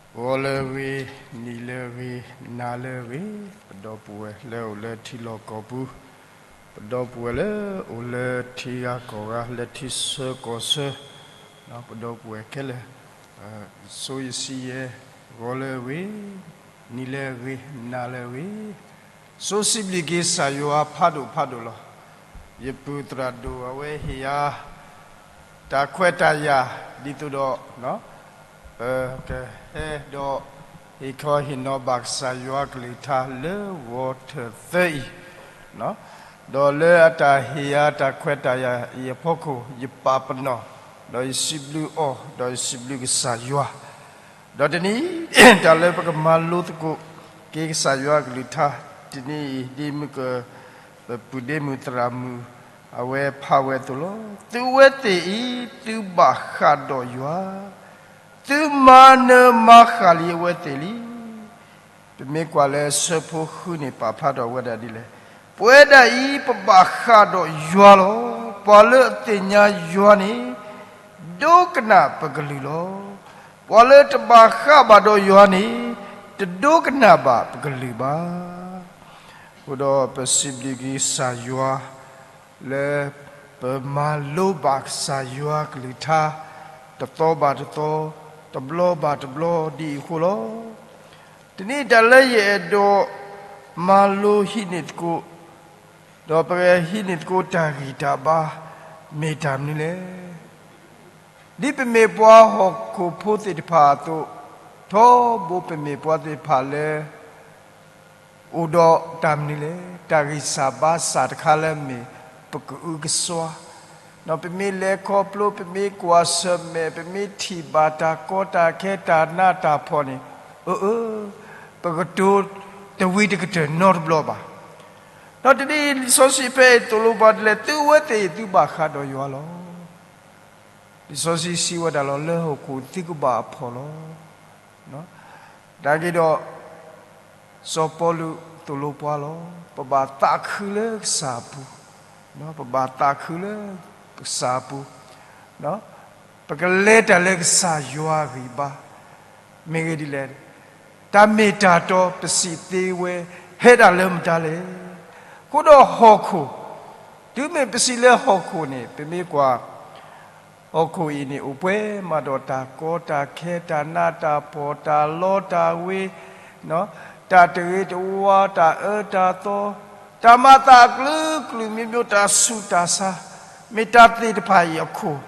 ဂီၤလၢအဂ့ၤ, နံၤလၢအဂ့ၤ, နၤလၢအဂ့ၤ, ပဒီပုၢ်ဝဲၢ်လၢအအိၣ်လၢထံလီၢ်ကီၢ်ပူၤ, ပဒီပုၢ်ဝဲၢ်လၢအအိၣ်လၢထံဂၤကီၢ်ဂၤ, လၢထံဆၢကီၢ်ဆၢ, ပဒီပုၢ်ဝဲၢ်ခဲလၢာ်, စိယစံယဲ, ဂီၤလၢအဂ့ၤ, နံၤလၢအဂ့ၤ, နၤလၢအဂ့ၤ, စိစံးဘျုးက့ၤကစၢ်ယွၤဖးဒိၣ်ဖးဒိၣ်လီၤ. ယပုၢ်သရၣ်ဒိၣ်အဝဲဟ့ၣ်ယၤ တၢ်ခွဲးတၢ်ယာ် ဒ်သိးဒီး ပကဟဲဒီး ဟ့ၣ်ခီဟ့ၣ်နီၤဘၣ်ကစၢ်ယွၤကလုၢ်ကထါလၢဂီၤထၢၣ်သၢအံၤ, ဒီးလၢအတၢ်ဟ့ၣ်ယၤတၢ်ခွဲးတၢ်ယာ်အံၤအဖီခိၣ် ယပာ်ပနီၣ်, ဒီးယစံးဘျုးအီၤ, ဒီးယစံးဘျုးကစၢ်ယွၤ, ဒီးတနံၤ တၢ်လၢပကမၤလိသကိးက့ၤကစၢ်ယွၤကလုၢ်ကထါ တနံၤအံၤ ဒ်မုၢ်က ပပုၢ်ဒ့မုၣ်သရၣ်မုၣ် အဝဲဖးဝဲအသိးလီၤ. သုဝဲသ့ၣ်အံၤ သုဘၣ်ဃးဒီးယွၤ, သုမၤနၢၤမၤဃၣ်လံအဝဲသ့ၣ်လံ. ပမ့ၢ်ကွၢ်လၢဆၢဖိဃုန့ၣ် ပာ်ဖျါထီၣ်ဝဲဒၣ်ဒ်လဲၣ်. ပဝဲဒၣ်အံၤ ပဘၣ်ဃးဒီးယွၤလီၤ. ပှၤလၢအသ့ၣ်ညါယွၤန့ၣ် ဒိကနၣ်ပကလုၢ်လီၤ. ပှၤလၢတဘၣ်ဃးဘၣ်ဒီးယွၤန့ၣ် တဒိကနၣ်ဘၣ်ပကလုၢ်ဘၣ်. အဃိဒီးပစံးဘျုးက့ၤကစၢ်ယွၤ လၢပမၤလိဘၣ်ကစၢ်ယွၤကလုၢ်ကထါ တသီဘၣ်တသီ, တဘျီဘၣ်တဘျီဒ်အံၤအဃိလီၤ. တနံၤတၢ်လၢယအဲၣ်ဒိးမၤလိဟံးန့ၢ်သကိး, ဒီးပကဟံးန့ၢ်သကိးတၢ်ဂံၢ်တၢ်ဘါ မ့ၢ်တၢ်မနုၤလဲၣ်. ဒ်ပမ့ၢ်ပှၤဟီၣ်ခိၣ်ဖိသ့ၣ်တဖၣ်အသိး, ထီဘိပမ့ၢ်ပှၤသ့ၣ်တဖၣ်လၢ အိၣ်ဒီးတၢ်မနုၤလဲၣ်, တၢ်ဂံၢ်စၢ်ဘါစၢ်တခါလၢမ့ၢ်ပကအုကစွါ, ပမ့ၢ်လဲၤခီဖျိ, ပမ့ၢ်ကွၢ်ဆၢၣ်မဲာ်, ပမ့ၢ်ထံၣ်ဘၣ်တၢ်ကီတၢ်ခဲ တၢ်နးတၢ်ဖှီၣ်န့ၣ်, အၢ အၢ ပကတိၤတဝံၤတကတၢၢ်နီတဘျီဘၣ်. ဒီးတနံၤအံၤ လံာ်စီဆှံဖဲအံၤသိၣ်လိပှၤဒ်လဲၣ်, သုဝဲသ့ၣ်အံၤ သုဘၣ်ဃးဒီးယွၤလီၤ. လံာ်စီဆှံစံးဝဲဒၣ်လီၤ, လၢဟီၣ်ခိၣ်သုကဘၣ်အဖှီၣ်လီၤ. နာ်က့ဒီး စီၤပီလူးသိၣ်လိပှၤလီၤ, ပဘၣ်သးခုလၢကစၢ်အပူၤ, ပဘၣ်သးခုလၢကစၢ်အပူၤ, ပကလဲၤတၢ်လၢကစၢ်ယွၤအဂံၢ်ဘါ, မ့ၢ်ဂ့ၢ်ဒ်လဲၣ်, တၢ်မ့ၢ်တၢ်တီပစံးသ့ဝဲ ဟဲဒၣ်လၢမတၤလဲၣ်. အဃိဒီးဟီၣ်ခိၣ်, တုၤမ့ၢ်ပစံးလၢဟီၣ်ခိၣ်န့ၣ် ပမ့ၢ်ကွၢ် ဟီၣ်ခိၣ်အံၤန့ၣ် အိၣ်ပှဲၤမးဒီးတၢ်ကီတၢ်ခဲ တၢ်နးတၢ်ဖှီၣ် တၢ်လီတၢ်ဝ့ၤ, တၢ်တဂ့ၤတဝါ တၢ်အၢတၢ်သီ, တၢ်မၤသးအကလုာ်ကလုာ် မ့ၢ်မ့ၢ်တၢ်ဆူးတၢ်ဆါ, မ့ၢ်တၢ်သ့ၣ်တဖၣ်အံၤအခိၣ်,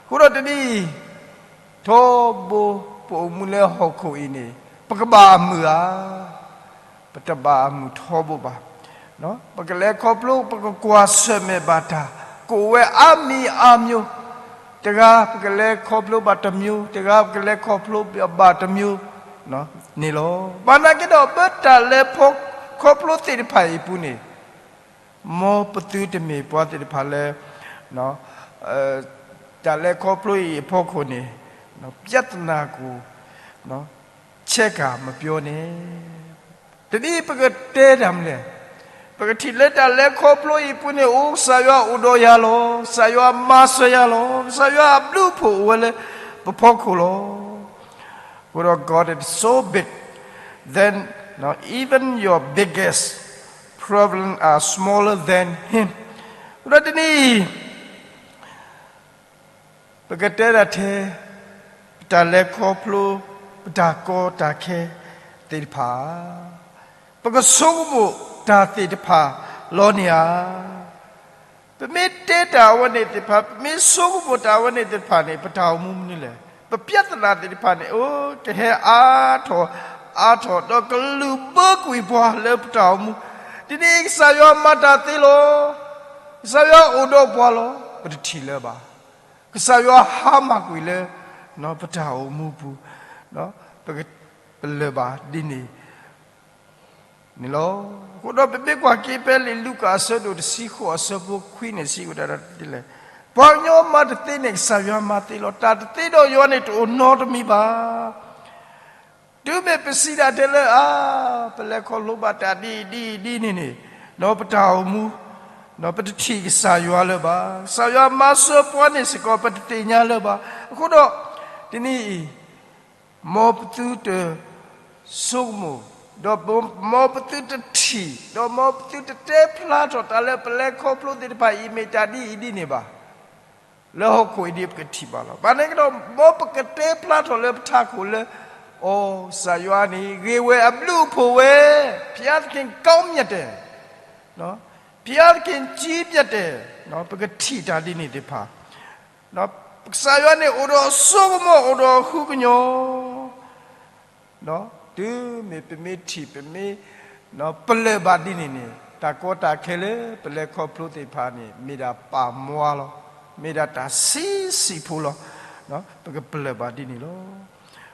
အဃိဒီးတနံၤအံၤ ထီဘိပအိၣ်မူလၢဟီၣ်ခိၣ်အံၤန့ၣ် ပကဘၣ်အမုာ်ဧါ. ပတဘၣ်အမုာ်ထီဘိဘၣ်. ပကလဲၤခီဖျိ ပကကွၢ်ဆၢၣ်မဲာ်ဘၣ်တၢ် ကအိၣ်ဝဲအါမံၤအါမျိၤ, တဂၤပကလဲၤခီဖျိဘၣ်တမျိၤ, တဂၤပကလဲၤခီဖျိဘၣ်တမျိၤန့ၣ်လီၤ. ဘၣ်နာ်က့ဒီး ပတၢ်လဲၤခီဖျိသ့ၣ်တဖၣ်အံၤအပူၤန့ၣ် မ်ပသုတမ့ၢ်ပှၤသ့ၣ်တဖၣ်လၢ တၢ်လဲၤခီဖျိအံၤအဖီခိၣ်န့ၣ် ပြဿနာကို ဆဲးကၤမပြောနဲ့. တနံၤပကတဲတၢ်မနုၤလဲၣ်, ပကထံၣ်လၢတၢ်လဲၤခီဖျိအံၤအပူၤန့ၣ် အိၣ်ကစၢ်ယွၤအိၣ်ဒီးယၤလီၤ. ကစၢ်ယွၤမၤစၢၤယၤလီၤ. ကစၢ်ယွၤအဘျုးအဖှိၣ်အိၣ်ဝဲလၢပဖီခိၣ်လီၤ. အဃိဒီး God is so big, then even your biggest problem are smaller than him. အဃိဒီးတနံၤအံၤ ပကတဲဒၣ်ထဲ ပတၢ်လဲၤခီဖျိ ပတၢ်ကီတၢ်ခဲသ့ၣ်တဖၣ်, ပကဆိကမိၣ်တၢ်သ့ၣ်တဖၣ်လီၤန့ၣ်ဧါ. ပမ့ၢ်တဲတၢ်အဝဲန့ၣ်သ့ၣ်တဖၣ်, ပမ့ၢ်ဆိကမိၣ်တၢ်အဝဲန့ၣ်သ့ၣ်တဖၣ်န့ၣ် ပတၢ်အိၣ်မူမနုၤလဲၣ်. ပပြဿနာသ့ၣ်တဖၣ်န့ၣ် အိၣ်ကဟဲအါထီၣ်အါထီၣ် ဒီးကလုၢ်ဘၢကွံာ်ပှၤလၢပတၢ်အိၣ်မူ. ဒ်န့ၣ် ကစၢ်ယွၤမၤတၢ်သ့လီၤ. ကစၢ်ယွၤအိၣ်ဒီးပှၤလီၤ. ပတထံၣ်လၢၤဘၣ်. ကစၢ်ယွၤဟါမၢ်ကွံာ်လၢ ပတၢ်အိၣ်မူပူၤ, ပလၢၤဘၣ်ဒ်န့ၣ်န့ၣ်လီၤ. အဃိဒီးပမ့ၢ်ကွၢ်က့ၤဖဲလံာ်လူၤကၣ်အဆၢဒိၣ်တဆံဃိးအဆၢဖိခွံန့ၣ် စံးဝဲဒၣ်ဒ်လဲၣ်, ပှၤကညီမၤတသ့န့ၣ် ကစၢ်ယွၤမၤသ့လီၤ. တၢ်တသ့ဒီးယွၤန့ၣ် တအိၣ်နီတမံၤဘၣ်. တုၤမ့ၢ်ပစံးဒၣ်ထဲလၢ အါ ပလဲၤခီဖျိဘၣ်တၢ်ဒ်အံၤဒ်အံၤဒ်န့ၣ်န့ၣ်, ပတၢ်အိၣ်မူ ပတထံၣ်ကစၢ်ယွၤလၢၤဘၣ်. ကစၢ်ယွၤမၤစၢၤပှၤန့ၣ်စ့ၢ်ကီး ပတသ့ၣ်ညါလၢၤဘၣ်. အဃိဒီး တနံၤအံၤ မ်ပသုတဆိကမိၣ်, ဒီးမ်ပသုတထံၣ်, ဒီးမ်ပသုတတဲဖျါထီၣ်တၢ်လၢပလဲၤခီဖျိသ့ၣ်တဖၣ်အံၤ မ့ၢ်တၢ်ဒ်အံၤဒ်န့ၣ်ဘၣ်. လၢဟီၣ်ခိၣ်အံၤဒ်ပကထံၣ်ဘၣ်လီၤ. ဘၣ်န့ၣ်ကဒီး မ်ပကတဲဖျါထီၣ်လၢပထးခိၣ်လၢ အိ ကစၢ်ယွၤန့ၣ် ဂ့ၤဝဲအဘျုးအဖှိၣ်ဝဲ, ဘုရားသခင်ကောင်းမြတ်တယ်, ဘုရားသခင်ကြီးမြတ်တယ်, ပကထံၣ်တၢ်ဒ်န့ၣ်သ့ၣ်တဖၣ်, ကစၢ်ယွၤန့ၣ်အိၣ်ဒီးအစိကမီၤ အိၣ်ဒီးအဃုကညီၤ တုၤမ့ၢ်ပမ့ၢ်ထံၣ် ပမ့ၢ်ပလၢၢ်ဘၣ်ဒ်န့ၣ်န့ၣ် တၢ်ကီတၢ်ခဲလၢပလဲၤခီဖျိသ့ၣ်တဖၣ်န့ၣ် မ့ၢ်ဒၣ်ပာ်မွါလီၤ. မ့ၢ်ဒၣ်တၢ်ဆံးဆံးဖိလီၤ. ပကပလၢၢ်ဘၣ်ဒ်န့ၣ်လီၤ.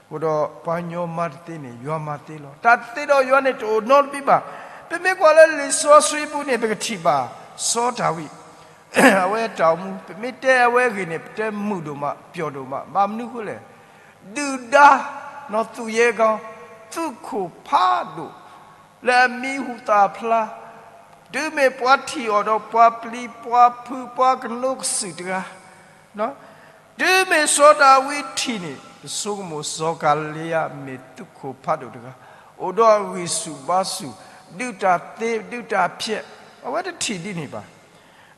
အဃိဒီးပှၤကညီမၤတသ့န့ၣ် ယွၤမၤသ့လီၤ. တၢ်သ့ဒီးယွၤန့ၣ်တအိၣ်နီတမံၤဘၣ်. ပမ့ၢ်ကွၢ်လၢလံာ်စီဆှံပူၤန့ၣ် ပကထံၣ်ဘၣ် စီၤဒၤဝံး အဝဲအတၢ်အိၣ်မူ ပမ့ၢ်တဲအဝဲအဂ့ၢ်န့ၣ် ပတဲမုာ်ဒိၣ်မး ပျီဒိၣ်မး ဘၣ်မနုၤအဃိလဲၣ်. ဒုၣ်ဒါ နီၢ်သူၣ်ယဲကီ သုးခိၣ်ဖးဒိၣ် လၢအမံၤဟူသၣ်ဖျါ, တုၤမ့ၢ်ပှၤထံၣ်အီၤဒီး ပှၤပျံၤ ပှၤဖုး ပှၤကနိးကစုာ်တဂၤ, တုၤမ့ၢ်စီၤဒၤဝံးထံၣ်န့ၣ် ပဆိကမိၣ်စီၤကၤလံယါမ့ၢ်သုးခိၣ်ဖးဒိၣ်တဂၤ, အိၣ်ဒီးအဂံၢ်ဆူၣ်ဘါဆူၣ်, ဒုးတၢ်သ့ ဒုးတၢ်ဖျဲး, အဝဲတထံၣ်ဒ်န့ၣ်ဘၣ်.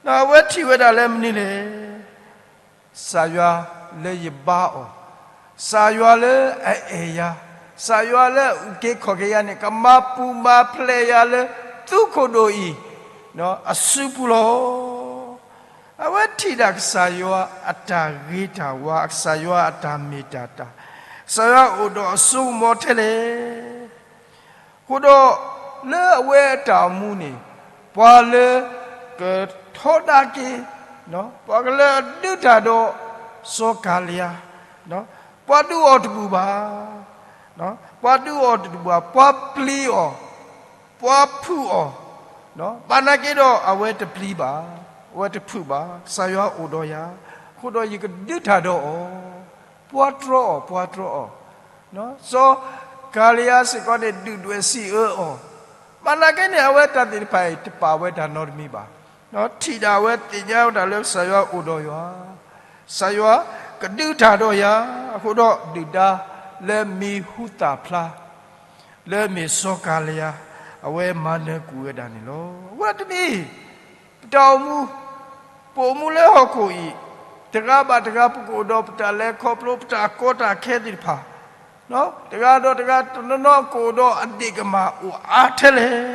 ဒီးအဝဲထံၣ်ဝဲဒၣ်လၢမနုၤလဲၣ်. ကစၢ်ယွၤလၢယဘါအီၤ, ကစၢ်ယွၤလၢအအဲၣ်ယၤ, ကစၢ်ယွၤလၢအအုၣ်က့ၤခီၣ်က့ၤယၤန့ၣ် ကမၤပူၤမၤဖျဲးယၤလၢ သုးခိၣ်ဒိၣ်အံၤ အစုပူၤလီၤ. အဝဲထံၣ်ဒၣ်ကစၢ်ယွၤအတၢ်ဂ့ၤတၢ်ဝါ, ကစၢ်ယွၤအတၢ်မ့ၢ်တၢ်တီ, ကစၢ်ယွၤအိၣ်ဒီးအစိကမီၤထဲလဲၣ်. အဃိဒီး လၢအဝဲအတၢ်အိၣ်မူန့ၣ် ပှၤလၢကထီဒါက့ၤ, ပှၤကလၢအဒုးတၢ်ဒီး စီၤကၤလံယါ, ပှၤဒုးအီၤတဘူၣ်ဘၣ်, ပှၤဒုးအီၤတဘူၣ်ဘၣ်, ပှၤပျံၤအီၤ, ပှၤဖုးအီၤ, ဘၣ်နာ်က့ဒီး အဝဲတပျံၤဘၣ်, အဝဲတဖုးဘၣ်, ကစၢ်ယွၤအိၣ်ဒီးယၤ, အဃိဒီးယကဒုးတၢ်ဒီးအီၤ, ပှၤတြီအီၤ, ပှၤတြီအီၤ, စီၤကၤလံယါစ့ၢ်ကီးန့ၣ် ဒုၣ်ဒွဲၣ်စံးအၢအီၤ, ဘၣ်နာ်က့န့ၣ် အဝဲတၢ်သ့ၣ်တဖၣ်အံၤ တပာ်ဝဲတၢ်နီတမံၤဘၣ်. ထံၣ်ဒၣ်ဝဲသ့ၣ်ညါဝဲဒၣ်လၢကစၢ်ယွၤအိၣ်ဒီးယၤ, ကစၢ်ယွၤကဒုးတၢ်ဒီးယၤ, အဃိဒီးဒုၣ်ဒါ လၢမံၤဟူသၣ်ဖျါ လၢမ့ၢ်စီၤကၤလံယါ, အဝဲမၤနၢၤကွံာ်ဝဲဒၣ်န့ၣ်လီၤ. အဝဲတမံၤ ပတၢ်အိၣ်မူ, ပအိၣ်မူလၢဟီၣ်ခိၣ်အံၤ, တဂၤဘၣ်တဂၤ ပကအိၣ်ဒီးပတၢ်လဲၤခီဖျိ ပတၢ်ကီတၢ်ခဲသ့ၣ်တဖၣ်, တဂၤဒီးတဂၤ တနီၤနီၤကအိၣ်ဒီးအဒ့ၣ်ကမၢ်အိၣ်အါထဲလဲၣ်,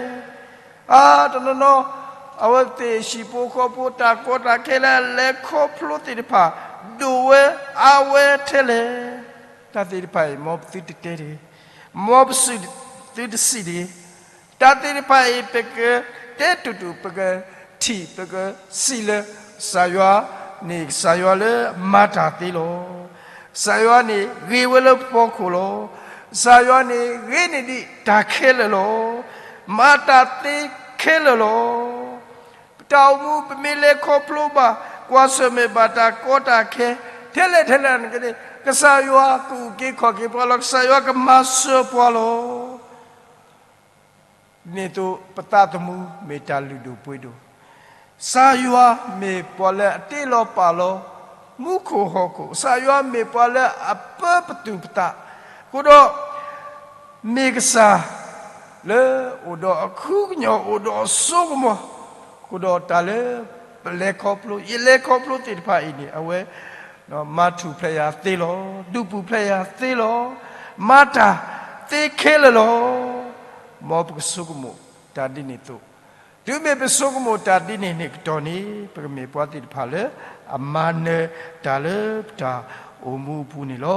အါ တနီၤနီၤ အဝဲသ့ၣ်ဟံၣ်ဖိဃီဖိ တၢ်ကီတၢ်ခဲလၢအလဲၤခီဖျိသ့ၣ်တဖၣ် ဒိၣ်ဝဲအါဝဲထဲလဲၣ်. တၢ်သ့ၣ်တဖၣ်အံၤ မ်ပသုတတဲတဂ့ၤ, မ်ပသုတစံးတဂ့ၤ. တၢ်သ့ၣ်တဖၣ်အံၤ ပကတဲတူၢ်တူၢ် ပကထံၣ် ပကစံးလၢ ကစၢ်ယွၤန့ၣ် ကစၢ်ယွၤလၢမၤတၢ်သ့လီၤ. ကစၢ်ယွၤန့ၣ်ဂ့ၤဝဲလၢပဖီခိၣ်လီၤ. ကစၢ်ယွၤန့ၣ်ဂ့ၤန့ၢ်ဒံးတၢ်ခဲလၢာ်လီၤ. မၤတၢ်သ့ခဲလၢာ်လီၤ. ပတၢ်အိၣ်မူ ပမ့ၢ်လဲၤခီဖျိဘၣ် ကွၢ်ဆၢၣ်မဲာ်ဘၣ်တၢ်ကီတၢ်ခဲ ထဲလဲၣ်ထဲလဲၣ်န့ၣ် ကစၢ်ယွၤကအုၣ်က့ၤခီၣ်က့ၤပှၤလီၤ. ကစၢ်ယွၤကမၤစၢၤပှၤလီၤ. ဒ်န့ၣ်အသိး ပသးသမူမ့ၢ်တၢ်လုၢ်ဒိၣ်ပှ့ၤဒိၣ်, ကစၢ်ယွၤမ့ၢ်ပှၤလၢအတ့လီၤပာ်လီၤ မူခိၣ်ဟီၣ်ခိၣ်, ကစၢ်ယွၤမ့ၢ်ပှၤလၢအပၢပသူၣ်ပသး, အဃိဒီး မ့ၢ်ကစၢ် လၢအိၣ်ဒီးအခူကညီၤ အိၣ်ဒီးအစိကမီၤ, အဃိဒီးတၢ်လၢပလဲၤခီဖျိ ယလဲၤခီဖျိသ့ၣ်တဖၣ်အံၤန့ၣ် အဝဲ မၤထူၣ်ဖျဲးယၤသ့လီၤ. ဒုးပူၤဖျဲးယၤသ့လီၤ. မၤတၢ်သ့ခဲလၢာ်လီၤ. မ်ပကဆိကမိၣ်တၢ်ဒ်န့ၣ်အသိး, တုၤမ့ၢ်ပဆိကမိၣ်တၢ်ဒ်န့ၣ်န့ၣ်ကတီၢ်န့ၣ် ပကမ့ၢ်ပှၤသ့ၣ်တဖၣ်လၢအမၤနၢၤတၢ်လၢပတၢ်အိၣ်မူအပူၤန့ၣ်လီ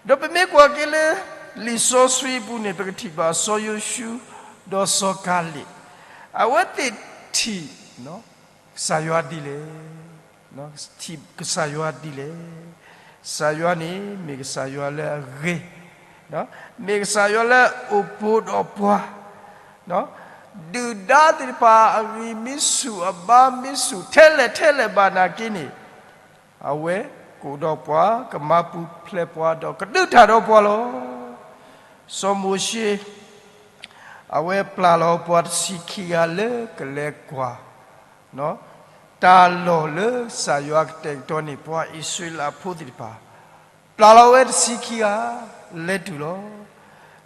ၤ. ဒီးပမ့ၢ်ကွၢ်က့ၤလၢ လံာ်စီဆှံအပူၤန့ၣ် ပကထံၣ်ဘၣ်စီၤယိၤၡူ ဒီးစီၤကၤလ့း, အဝဲသ့ၣ်ထံၣ် ကစၢ်ယွၤဒ်လဲၣ်, ထံၣ်ကစၢ်ယွၤဒ်လဲၣ်. ကစၢ်ယွၤန့ၣ် မ့ၢ်ကစၢ်ယွၤလၢအဂ့ၤ, မ့ၢ်ကစၢ်ယွၤလၢအအိၣ်ဘူးဒီးပှၤ, ဒုၣ်ဒါသ့ၣ်တဖၣ် အဂံၢ်မ့ၢ်ဆူၣ် အဘါမ့ၢ်ဆူၣ် ထဲလဲၣ်ထဲလဲၣ်ဘၣ်နာ်က့န့ၣ်, အဝဲကအိၣ်ဒီးပှၤ ကမၤပူၤဖျဲးပှၤ ဒီးကဒုးတၢ်ဒီးပှၤလီၤ. စီၤမိၤၡ့ အဝဲပျၢ်လီၤပှၤတဆံခံဂၤလၢကလဲၤကွၢ် တၢ်လီၢ်လၢကစၢ်ယွၤကတဲာ်ကတီၤန့ၢ် ပှၤအံၣ်စရ့လးဖိသ့ၣ်တဖၣ်, ပျၢ်လီၤဝဲတဆံခံဂၤ လဲၤတုၤလီၤ.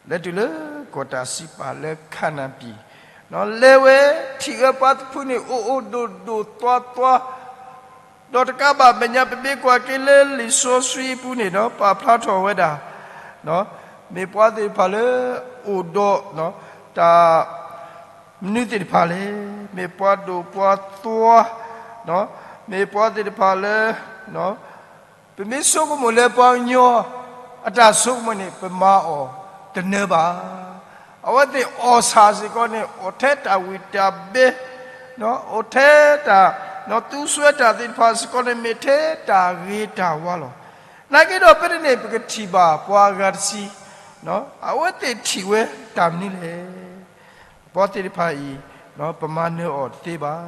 လဲၤတုၤလၢကီၢ်တၢ်စံးပာ်လၢခၣ်နၣ်ပံၤ, လဲၤဝဲထံၣ်ဝဲပှၤတဖုန့ၣ် အိၣ်အိၣ်ဒိၣ်ဒိၣ်သွါသွါ, ဒီးတကးဘၣ်မဲာ်ညါ ပမ့ၢ်ကွၢ်က့ၤလၢလံာ်စီဆှံအပူၤန့ၣ်ဒီး ပာ်ဖျါထီၣ်ဝဲဒၣ် မ့ၢ်ပှၤသ့ၣ်တဖၣ်လၢအိၣ်ဒီး တၢ် မနုၤသ့ၣ်တဖၣ်လဲၣ်, မ့ၢ်ပှၤဒိၣ်ပှၤသွါ, မ့ၢ်ပှၤသ့ၣ်တဖၣ်လၢ ပမ့ၢ်ဆိကမိၣ်လၢပှၤကညီအတၢ်ဆိကမိၣ်န့ၣ် ပမၤအီၤတနၢၤဘၣ်. အဝဲသ့ၣ်အီၣ်ဆၣ်စ့ၢ်ကီးန့ၣ် အီၣ်ထဲတၢ်ဝံၣ်တၢ်ဘဲ, အီၣ်ထဲတၢ် သူစွဲတၢ်သ့ၣ်တဖၣ်စ့ၢ်ကီးန့ၣ် မ့ၢ်ထဲတၢ်ဂ့ၤတၢ်ဝါလီၤ. နာ်က့ဒီးဖဲန့ၣ်န့ၣ် ပကထံၣ်ဘၣ်ပှၤအဂၤတဆံ, အဝဲသ့ၣ်ထံၣ်ဝဲတၢ်မနုၤလဲၣ်. ပှၤသ့ၣ်တဖၣ်အံၤ ပမၤနၢၤအီၤတသ့ဘၣ်.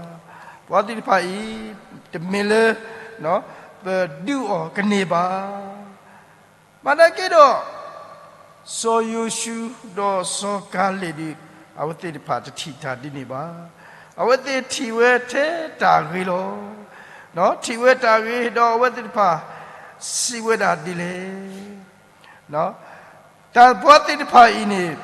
ပှၤသ့ၣ်တဖၣ်အံၤ တမ့ၢ်လၢ ပဒုးအီၤကန့ၢ်ဘၣ်. မၤနာ်က့ဒီး စီၤယိၤၡူဒီးစီၤကၤလ့းဒီး အဝဲသ့ၣ်တဖၣ်တထံၣ်တၢ်ဒ်န့ၣ်ဘၣ်. အဝဲသ့ၣ်ထံၣ်ဝဲထဲတၢ်ဂ့ၤလီၤ. ထံၣ်ဝဲတၢ်ဂ့ၤဒီးအဝဲသ့ၣ်တဖၣ် စံးဝဲဒၣ်ဒ်လဲၣ်. တၢ်ပှၤသ့ၣ်တဖၣ်အံၤန့ၣ်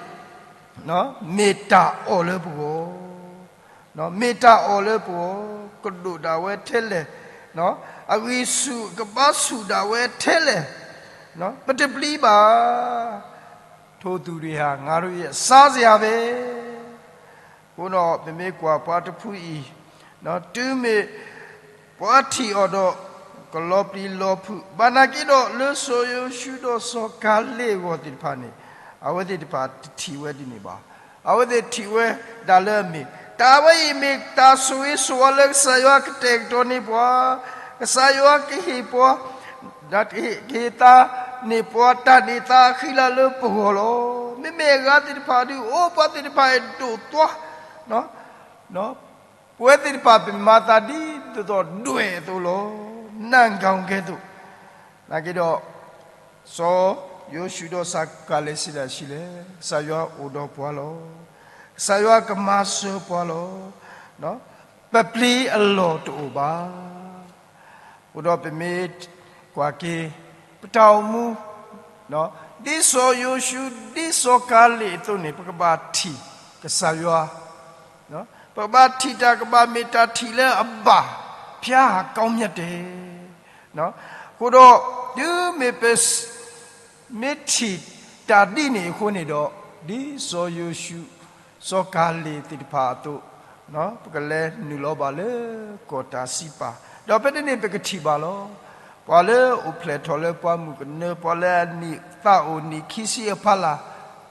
မ့ၢ်တၢ်အီၣ်လၢပဂီၢ်, မ့ၢ်တၢ်အီၣ်လၢပဂီၢ်, ကဒိၣ်ဒၣ်ဝဲထဲလဲၣ်, အဂံၢ်ဆူၣ်ကဘါဆူၣ်ဒၣ်ဝဲထဲလဲၣ်, ပတပျံၤဘၣ်. ထိုသူတွေဟာ ငါတို့ရဲ့ စားစရာပဲ. အဃိဒီး ပမ့ၢ်ကွၢ်ပှၤတဖုအံၤ တုၤမ့ၢ်ပှၤထံၣ်အီၤဒီး ကလီၤပျံၤလီၤဖုး, ဘၣ်နာ်က့ဒီး လၢစီၤယိၤၡူဒီးစီၤကၤလ့းအဂီၢ်သ့ၣ်တဖၣ်န့ၣ် အဝဲသ့ၣ်တဖၣ်တထံၣ်ဝဲဒ်န့ၣ်ဘၣ်. အဝဲသ့ၣ်ထံၣ်ဝဲဒၣ်လၢအမ့ၢ် တၢ်ဝဲအံၤမ့ၢ်တၢ်ဆိၣ်ဂ့ၤဆိၣ်ဝါလၢကစၢ်ယွၤကတဲာ်ကတီၤန့ၢ်ပှၤ, ကစၢ်ယွၤကဟ့ၣ်ပှၤ ကဟ့ၣ်သးန့ၢ်ပှၤ တၢ်န့ၢ်သါအဃံလၤလၢပဂီၢ်လီၤ. မ့မ့ၢ်အဂၤသ့ၣ်တဖၣ်ဒုး အိၣ်ပှၤသ့ၣ်တဖၣ်အံၤဒိၣ်သွါ, ပဝဲသ့ၣ်တဖၣ် ပမၤသးဒ်သိးဒွဲၣ်အသိးလီၤ. နၢ်ကီကဲသိး, နာ်က့ဒီး စီၤယိၤၡူဒီးစီၤကၤလ့းစံးဒၣ်ဆံးလဲၣ်, ကစၢ်ယွၤအိၣ်ဒီးပှၤလီၤ. ကစၢ်ယွၤကမၤစၢၤပှၤလီၤ. ပပျံၤအလီၢ်တအိၣ်ဘၣ်. အဃိဒီးပမ့ၢ်ကွၢ်က့ၤ ပတၢ်အိၣ်မူ ဒ်စီၤယိၤၡူ ဒ်စီၤကၤလ့းအသိးန့ၣ် ပကဘၣ်ထံၣ်ကစၢ်ယွၤ, ပကဘၣ်ထံၣ်တၢ်ကဘၣ်မ့ၢ်တၢ်ထံၣ်လၢအဘၣ် ဖျါဟးကီမျၢတဲ, အဃိဒီး တုၤမ့ၢ်ပ မ့ၢ်ထံၣ်တၢ်ဒ်န့ၣ်အဃိန့ၣ်ဒီး ဒ်စီၤယိၤၡူ စီၤကၤလ့းသ့ၣ်တဖၣ်အသိး ပကလဲၤနုာ်လီၤဘၣ်လၢကီၢ်တၢ်စံးပာ်, ဒီးဖဲန့ၣ်န့ၣ် ပကထံၣ်ဘၣ်လီၤ. ပှၤလၢအိၣ်ဖျဲၣ်ထီၣ်လၢပှၤမုၣ်ကနၢ ပှၤလၢအနံၣ်သးအိၣ်နံၣ်ခံဆံအဖီလာ်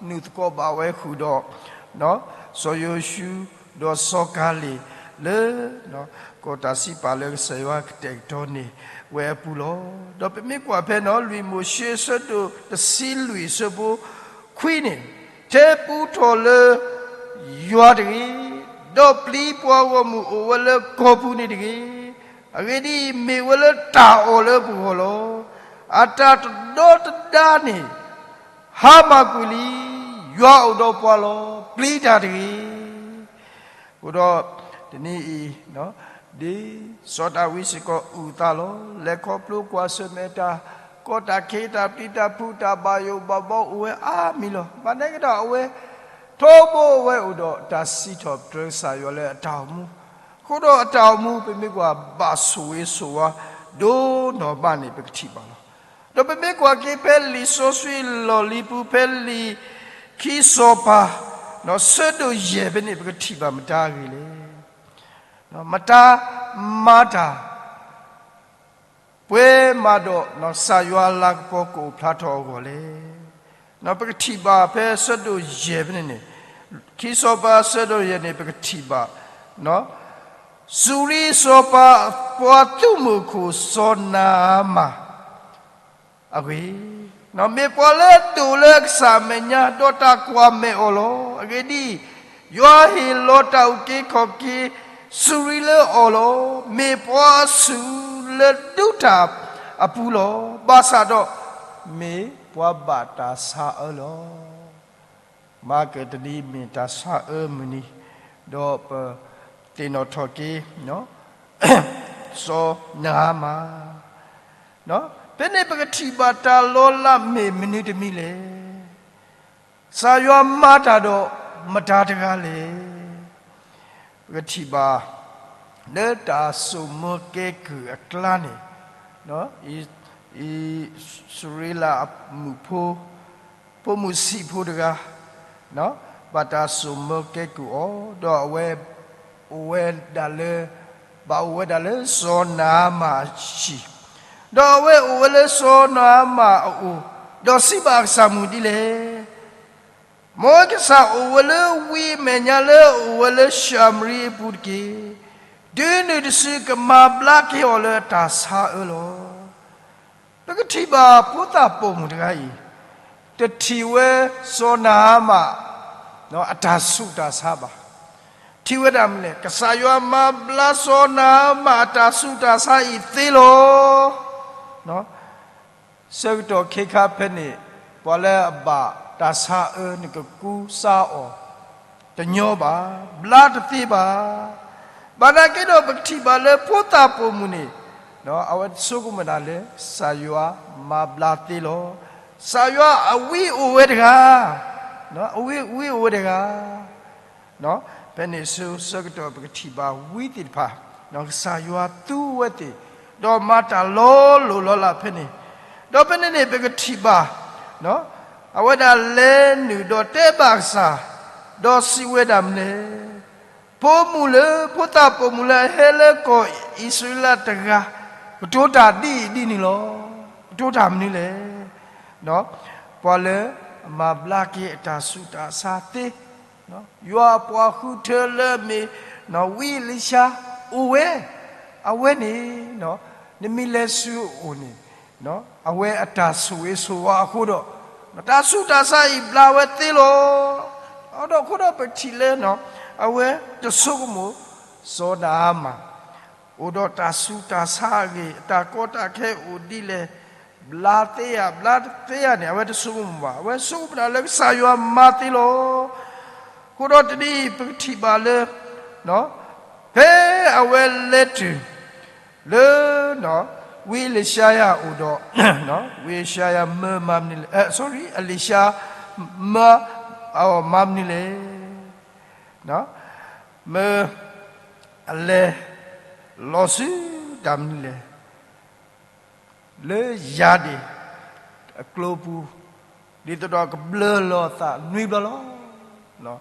နုာ်သကိးဘၣ်ဝဲဃုာ်ဒီး စီၤယိၤၡူ ဒီးစီၤကၤလ့းလၢ ကီၢ်တၢ်စံးပာ်လၢကစၢ်ယွၤကတဲာ်ကတီၤန့ၢ်ဝဲအပူၤလီၤ. ဒီးပမ့ၢ်ကွၢ်ဖဲန့ၣ် လွံၢ်မိၤၡ့အဆၢဒိၣ်တဆံလွံၢ်အဆၢဖိခွံန့ၣ်, ထဲပူထီၣ်လၢယွၤတဂ့ၤ, ဒီးပျံၤပှၤဂီၢ်မုၢ်အိၣ်ဝဲလၢကီၢ်ပူၤန့ၣ်တဂ့ၤ. အဂ့ၢ်ဒ်အံၤ, မ့ၢ်ဝဲလၢတၢ်အီၣ်လၢပဂီၢ်လီၤ. အတၢ်တဒီတဒါန့ၣ် ဟါမၢ်ကွံာ်လံ, ယွၤအိၣ်ဒီးပှၤလီၤ. ပျံၤတၢ်တဂ့ၤ. အဃိဒီး တနံၤအံၤ ဒ်စီၤဒၤဝံးစ့ၢ်ကီးအုၣ်အသးလီၤ. လဲၤခီဖျိကွၢ်ဆၢၣ်မဲာ်တၢ်ကီတၢ်ခဲ တၢ်ပျံၤတၢ်ဖုး တၢ်ဘၣ်ယိၣ်ဘၣ်ဘီအိၣ်ဝဲအါမံၤလီၤ. ဘၣ်နာ်က့ဒီးအဝဲ ထီဘိဝဲအိၣ်ဒီးတၢ်စံးထီၣ်ပတြၢၤကစၢ်ယွၤလၢအတၢ်အိၣ်မူ, အဃိဒီးအတၢ်အိၣ်မူ ပမ့ၢ်ကွၢ်ဘၣ်ဆိၣ်ဂ့ၤဆိၣ်ဝါ ဒိၣ်နီၢ်ဘၣ်န့ၣ် ပကထံၣ်ဘၣ်လီၤ. ဒီးပမ့ၢ်ကွၢ်က့ၤဖဲလံာ်စီဆှံလီၢ်လံၤပူၤ ဖဲလံာ်ခံစီၤပၤ ဆၢဒိၣ်ယဲၢ်ဖဲန့ၣ် ပကထံၣ်ဘၣ်မတၤအဂ့ၢ်လဲၣ်. မတၤမၤတၢ် ပှဲၤမးဒီး ကစၢ်ယွၤအလၤကပီၤကအိၣ်ဖျါထီၣ်အဂီၢ်လဲၣ်. ပကထံၣ်ဘၣ်ဖဲဆၢဒိၣ်ယဲၢ်ဖဲန့ၣ်န့ၣ်, ခံစီၤပၤဆၢဒိၣ်ယဲၢ်န့ၣ် ပကထံၣ်ဘၣ် စူၤရံစီၤပၤ ပှၤသုးမုၢ်အခိၣ်စီၤနၤအမၣ် အဂ့ၢ်, မ့ၢ်ပှၤလၢအဒိၣ်လၢကစၢ်အမဲာ်ညါ ဒီးတၢ်ကွၢ်မဲာ်အီၤလီၤ. အဂ့ၢ်ဒ်အံၤ, ယွၤဟ့ၣ်လီၤတၢ်အုၣ်က့ၤခီၣ်က့ၤ စူၤရံလၢအီၤလီၤ. မ့ၢ်ပှၤအစုၣ်လၢဒူတၢ်အပူၤလီၤ. ဘၣ်ဆၣ်ဒီး မ့ၢ်ပှၤဘၣ်တၢ်ဆါအၢလီၤ. မၤကတနံၤမ့ၢ်တၢ်ဆါအၢမုၢ်နံၤ, ဒီးပသ့ၣ်နီၣ်ထီၣ်က့ၤ စီၤနၤအမၣ်, ဖဲန့ၣ်ပကထံၣ်ဘၣ်တၢ်လီၤလးမ့ၢ်မနုၤတမံၤလဲၣ်. ကစၢ်ယွၤမၤတၢ်ဒီးမတၤတဂၤလဲၣ်. ပကထံၣ်ဘၣ် လၢတၢ်စိာ်မၢကဲကုၢ်အကျါန့ၣ်, အံၣ်စရ့လးအမုၣ်ဖိ ဖိမုၣ်ဆံးဖိတဂၤ ဘၣ်တၢ်စိာ်မၢကဲကုၢ်အီၤ, ဒီးအဝဲ အိၣ်ဝဲဒၣ်လၢ ဘၣ်အိၣ်ဝဲဒၣ်လၢစီၤနၤအမၣ်အဟံၣ်, ဒီးအဝဲအိၣ်ဝဲလၢစီၤနၤအမၣ်အအိၣ်, ဒီးစံးဘၣ်အကစၢ်မုၣ်ဒ်လဲၣ်, မ်ကစၢ်အိၣ်ဝဲလၢဝံအမဲာ်ညါလၢအအိၣ်ဝဲလၢၡၤမရံအပူၤတက့ၢ်. တုၤနုၤတစုကမၤဘျါက့ၤအီၤလၢအတၢ်ဆါအၢလီၤ. ပကထံၣ်ဘၣ်ဖိသၣ်ပိာ်မုၣ်တဂၤအံၤ တထံၣ်ဝဲစီၤနၤအမၣ် အတၢ်ဆူးတၢ်ဆါဘၣ်. ထံၣ်ဝဲဒၣ်မနုၤလဲၣ်, ကစၢ်ယွၤမၤဘျါစီၤနၤအမၣ်အတၢ်ဆူးတၢ်ဆါအံၤသ့လီၤ. ဆၢကတီၢ်ခဲခါဖဲန့ၣ် ပှၤလၢအဘၣ်တၢ်ဆါအၢန့ၣ်ကကူစါအီၤ တညီဘၣ်, ဘျါတသ့ဘၣ်. ဘၣ်နာ်က့ဒီးပကထံၣ်ဘၣ်လၢဖိသၣ်ပိာ်မုၣ်န့ၣ် အဝဲတဆိကမိၣ်ဒၣ်လၢ ကစၢ်ယွၤမၤဘျါသ့လီၤ. ကစၢ်ယွၤအဝံအိၣ်ဝဲတဂၤ, အဝံအိၣ်ဝဲတဂၤ ဖဲန့ၣ်ဆၢကတီၢ်ပကထံၣ်ဘၣ်ဝံသ့ၣ်တဖၣ်, ကစၢ်ယွၤသူဝဲသ့ၣ်, ဒီးမၤတၢ်လီၤလိၢ်လီၤလးဖဲန့ၣ်, ဒီးဖဲန့ၣ်န့ၣ် ပကထံၣ်ဘၣ် အဝဲဒၣ်လဲၤနုာ်ဒီးတဲဘၣ်ကစၢ်, ဒီးစံးဝဲဒၣ်မနုၤလဲၣ်, ဖိမုၣ်လၢ ဖိသၣ်ပိာ်မုၣ်လၢအဟဲလၢကီၢ်အံၣ်စရ့လးတဂၤ, ကတိၤတၢ်ဒ်အံၤဒ်န့ၣ်လီၤ. ကတိၤတၢ်မနုၤလဲၣ်. ပှၤလၢအမၤဘျါက့ၤအတၢ်ဆူးတၢ်ဆါသ့ ယွၤအပှၤဃုထၢလၢအမ့ၢ် ဝံအ့လံၡါအိၣ်ဝဲ, အဝဲန့ၣ် နမ့ၢ်လဲၤဆူအအိၣ်န့ၣ် အဝဲအတၢ်ဆိၣ်ဂ့ၤဆိၣ်ဝါအဃိဒီး တၢ်ဆူးတၢ်ဆါအံၤဘျါဝဲသ့လီၤ. အဃိဒီးပထံၣ်လၢ အဝဲတဆိကမိၣ် စီၤနၤအမၣ် အိၣ်ဒီးတၢ်ဆူးတၢ်ဆါအဂ့ၢ် အတၢ်ကီတၢ်ခဲအိၣ်ဒ်လဲၣ်, ဘျါသ့ဧါ ဘျါတသ့ဧါန့ၣ် အဝဲတဆိကမိၣ်ဘၣ်. အဝဲဆိကမိၣ်ဒၣ်လၢကစၢ်ယွၤမၤသ့လီၤ. အဃိဒီးတနံၤအံၤ ပကထံၣ်ဘၣ်လၢ ဖဲအဝဲလဲၤတုၤလၢ ဝံအ့လံၡါယၤအိၣ်ဒီး ဝံအ့လံၡါယၤမၢမၤမနုၤလဲၣ်, sorry, အ့လံၡါမၢအီၤမၤမနုၤလဲၣ်. မၢအလဲၤလီၤဆူတၢ်မနုၤလဲၣ်, လၢယၤဒ့ၣ်အကျိပူၤ, ဒ်သိးဒီးကဘျၢလီၤအသးနွံဘျီလီၤ.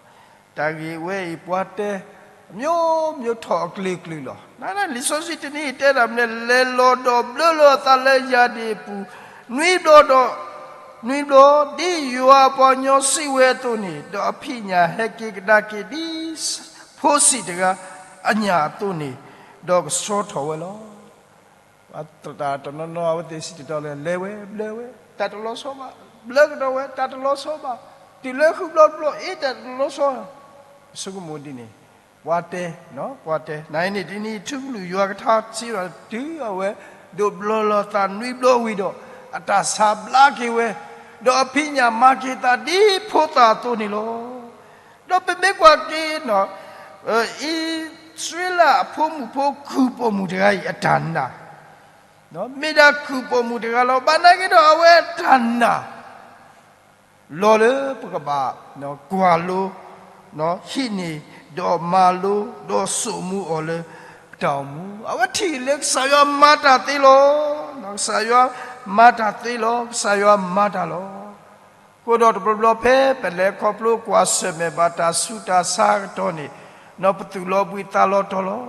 တၢ်ဂ့ၢ်ဝဲအံၤပှၤတဲ မျိုးမျိုး ထီၣ်အကလုာ်ကလုာ်လီၤ. နလံာ်စီဆှံတနံၤအံၤတဲဒၣ်မနုၤလဲၣ်, လဲၤလီၤဒီးဘျၢလီၤအသးလၢယၤဒ့ၣ်အပူၤ နွံဘျီဒီး နွံဘျီ, ဒ်ယွၤအပှၤကညီစံးဝဲအသိးန့ၣ်, ဒီးအဖံးညၣ်ဟဲက့ၤကဒါက့ၤဒ်ဖိဆံးတဂၤအညၣ်အသိးန့ၣ်, ဒီးကဆှီထီၣ်ဝဲလီၤ. တၢ်တနီၤနီၤအဝဲသ့ၣ်စံးတတီၤလဲၣ်, လဲၤဝဲဘျၢဝဲ, တၢ်တလီၤဆီဘၣ်, ဘျၢကဒီးဝဲ, တၢ်တလီၤဆီဘၣ်, တုၤလၢဃုဘျီတဘျီ အ့ တၢ်တလီၤဆီ, ဆိကမိၣ်ဒ်န့ၣ်, ပှၤတဲ, ပှၤတဲ, နအံၤန့ၣ် တနံၤထူကလုၢ်ယွၤကထါစံးဒီး တုၤအဝဲဒိးဘျၢလီၤသးနွံဘျီဝံၤဒီး, အတၢ်ဆါဘျါက့ၤဝဲ, ဒီးအဖံးညၣ်မၤက့ၤသးဒ်ဖိသၣ်အသိးန့ၣ်လီၤ. ဒီးပမ့ၢ်ကွၢ်က့ၤ အံၣ်စရ့လးအဖိမုၣ်ဖိကုၢ်ပိာ်မုၣ်တဂၤအံၤအတၢ်နာ်, မ့ၢ်ဒၣ်ကုၢ်ပိာ်မုၣ်တဂၤလီၤ. ဘၣ်နာ်က့ဒီးအဝဲအတၢ်နာ် လီၤလၢပကဘၣ်ကွၢ်လိ, ဟံးန့ၢ်, ဒီးမၤလိ, ဒီးစိာ်မူအီၤလၢပတၢ်အိၣ်မူ, အဝဲထံၣ်လၢကစၢ်ယွၤမၤတၢ်သ့လီၤ. ကစၢ်ယွၤမၤတၢ်သ့လီၤ, ကစၢ်ယွၤမၤတၢ်လီၤ. အဃိဒီးတဘျီဘျီဖဲပလဲၤခီဖျိကွၢ်ဆၢၣ်မဲာ်ဘၣ်တၢ်ဆူးတၢ်ဆါအကတီၢ်န့ၣ်, ပသူၣ်လီၤဘှံးသးလီၤတီၤလီၤ.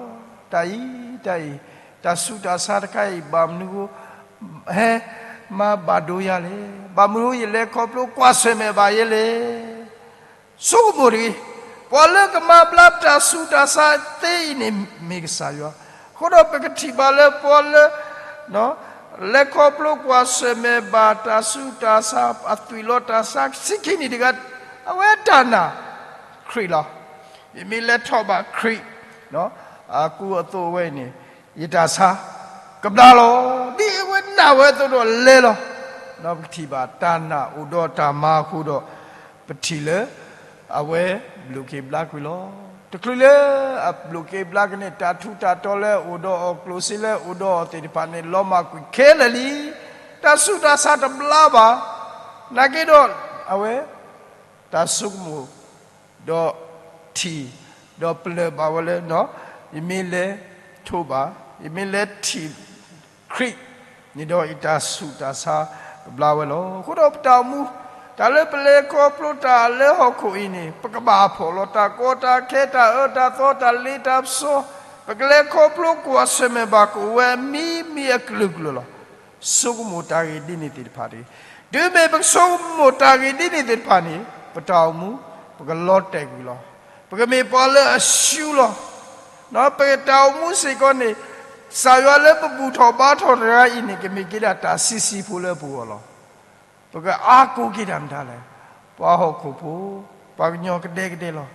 တၢ်အံၤ, တၢ်အံၤ, တၢ်ဆူးတၢ်ဆါတခါအံၤ ဘၣ်မနုၤဃိ ဟဲမၤဘၣ်ဒိယၤလဲၣ်. ဘၣ်မနုၤယလဲၤခီဖျိကွၢ်ဆၢၣ်မဲာ်ဘၣ်ယဲလဲၣ်. ဆိကမိၣ်တဂ့ၤ, ပှၤလၢကမၤဘျါတၢ်ဆူးတၢ်ဆါသ့အံၤန့ၣ်မ့ၢ်ကစၢ်ယွၤ. အဃိဒီးပကထံၣ်ဘၣ်လၢပှၤလၢ လဲၤခီဖျိကွၢ်ဆၢၣ်မဲာ်ဘၣ်တၢ်ဆူးတၢ်ဆါ အသွံၣ်လီၤတၢ်ဆါဆံခံနံၣ်တဂၤ, အဝဲတၢ်နာ်ခရံာ်လီၤ. ယမ့ၢ်လဲၤထီၣ်ဘၣ်ခရံာ် အကူအသိးဝဲအံၤန့ၣ် ယတၢ်ဆါကဘျါလီၤ. ဒ်အဝဲနာ်ဝဲအသိးဒီးလဲၤလီၤ. ဒီးပကထံၣ်ဘၣ်တၢ်နာ်အိၣ်ဒီးတၢ်မၤအဃိဒီး ပထံၣ်လၢ အဝဲဘျုးက့ၤဘျါကွံာ်လီၤ. တချုးလၢအဘျုးက့ၤဘျါက့ၤန့ၣ် တၢ်ထူးတၢ်တီၤလၢအအိၣ်ဒီးအီၤ ကျိၣ်စ့လၢအအိၣ်ဒီးအီၤသ့ၣ်တဖၣ်န့ၣ် လီၤမၢ်ကွံာ်ခဲလၢာ်လံ. တၢ်ဆူးတၢ်ဆါတဘျါဘၣ်, နာ်က့ဒီး အဝဲ တၢ်ဆိကမိၣ် ဒီးထံၣ် ဒီးပလၢၢ်ဘၣ်ဝဲလၢ ယမ့ၢ်လဲၤထိးဘၣ်, ယမ့ၢ်လဲၤထံၣ်ခရံာ်န့ၣ်ဒီး ယတၢ်ဆူးတၢ်ဆါကဘျါဝဲလီၤ. အဃိဒီးပတၢ်အိၣ်မူ တၢ်လၢပလဲၤခီဖျိတၢ်လၢဟီၣ်ခိၣ်အံၤန့ၣ် ပကဘၣ်ဖှီၣ်လီၤ. တၢ်ကီတၢ်ခဲ တၢ်အၢတၢ်သီ တၢ်လ့တၢ်ပစီ ပကလဲၤခီဖျိကွၢ်ဆၢၣ်မဲာ်ဘၣ် ကအိၣ်ဝဲအမံၤမံၤအကလုာ်ကလုာ်လီၤ. ဆိကမိၣ်တၢ်ဂ့ၢ်ဒ်န့ၣ်သ့ၣ်တဖၣ်တဂ့ၤ. တုၤမ့ၢ်ပကဆိကမိၣ်တၢ်ဂ့ၢ်ဒ်န့ၣ်သ့ၣ်တဖၣ်န့ၣ် ပတၢ်အိၣ်မူ ပကလီၤတဲာ်ကွံာ်လီၤ. ပကမ့ၢ်ပှၤလၢအဆူလီၤ. ပတၢ်အိၣ်မူစ့ၢ်ကီးန့ၣ် ကစၢ်ယွၤလၢပဘူၣ်ထီၣ်ဘါထီၣ်တဂၤအံၤန့ၣ် ကမ့ၢ်က့ၤဒၣ်တၢ်ဆံးဆံးဖိလၢပဂီၢ်လီၤ. ပကအါကိးက့ၤတၢ်မတၤလဲၣ်. ပှၤဟီၣ်ခိၣ်ဖိ, ပှၤကညီကဒဲကဒဲလီၤ.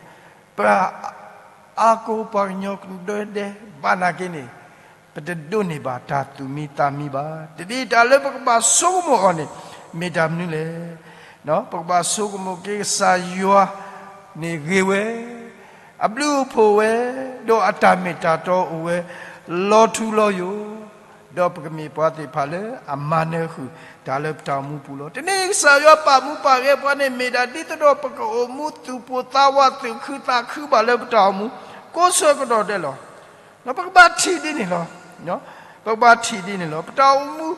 ပအါကိးပှၤကညီကဒဲကဒဲ ဘၣ်နာ်က့န့ၣ် ပတဒိးန့ၢ်ဘၣ်တၢ်သူၣ်မံသးမံဘၣ်. တနံၤတၢ်လၢပကဘၣ်ဆိကမိၣ်အီၤန့ၣ် မ့ၢ်တၢ်မနုၤလဲၣ်. ပကဘၣ်ဆိကမိၣ်က့ၤကစၢ်ယွၤန့ၣ်ဂ့ၤဝဲ, အဘျုးအဖှိၣ်ဝဲ, ဒီးအတၢ်မ့ၢ်တၢ်တီအိၣ်ဝဲ လီၤထူလီၤယိာ် ဒီးပကမ့ၢ်ပှၤသ့ၣ်တဖၣ်လၢအမၤနၢၤဃုာ်တၢ်လၢပတၢ်အိၣ်မူပူၤလီၤ. တနံၤအံၤကစၢ်ယွၤပာ်မူပာ်ဂဲၤပှၤန့ၣ် မ့ၢ်ဒၣ်ဒ်သိးဒီးပကအိၣ်မူသူၣ်ပိၢ်သးဝး သူၣ်ခုသးခုဘၣ်လၢပတၢ်အိၣ်မူ ကိးဆၢကတီၢ်ဒဲးလီၤ. ပကဘၣ်ထံၣ်ဒ်န့ၣ်လီၤ. ပကဘၣ်ထံၣ်ဒ်န့ၣ်လီၤ. ပတၢ်အိၣ်မူ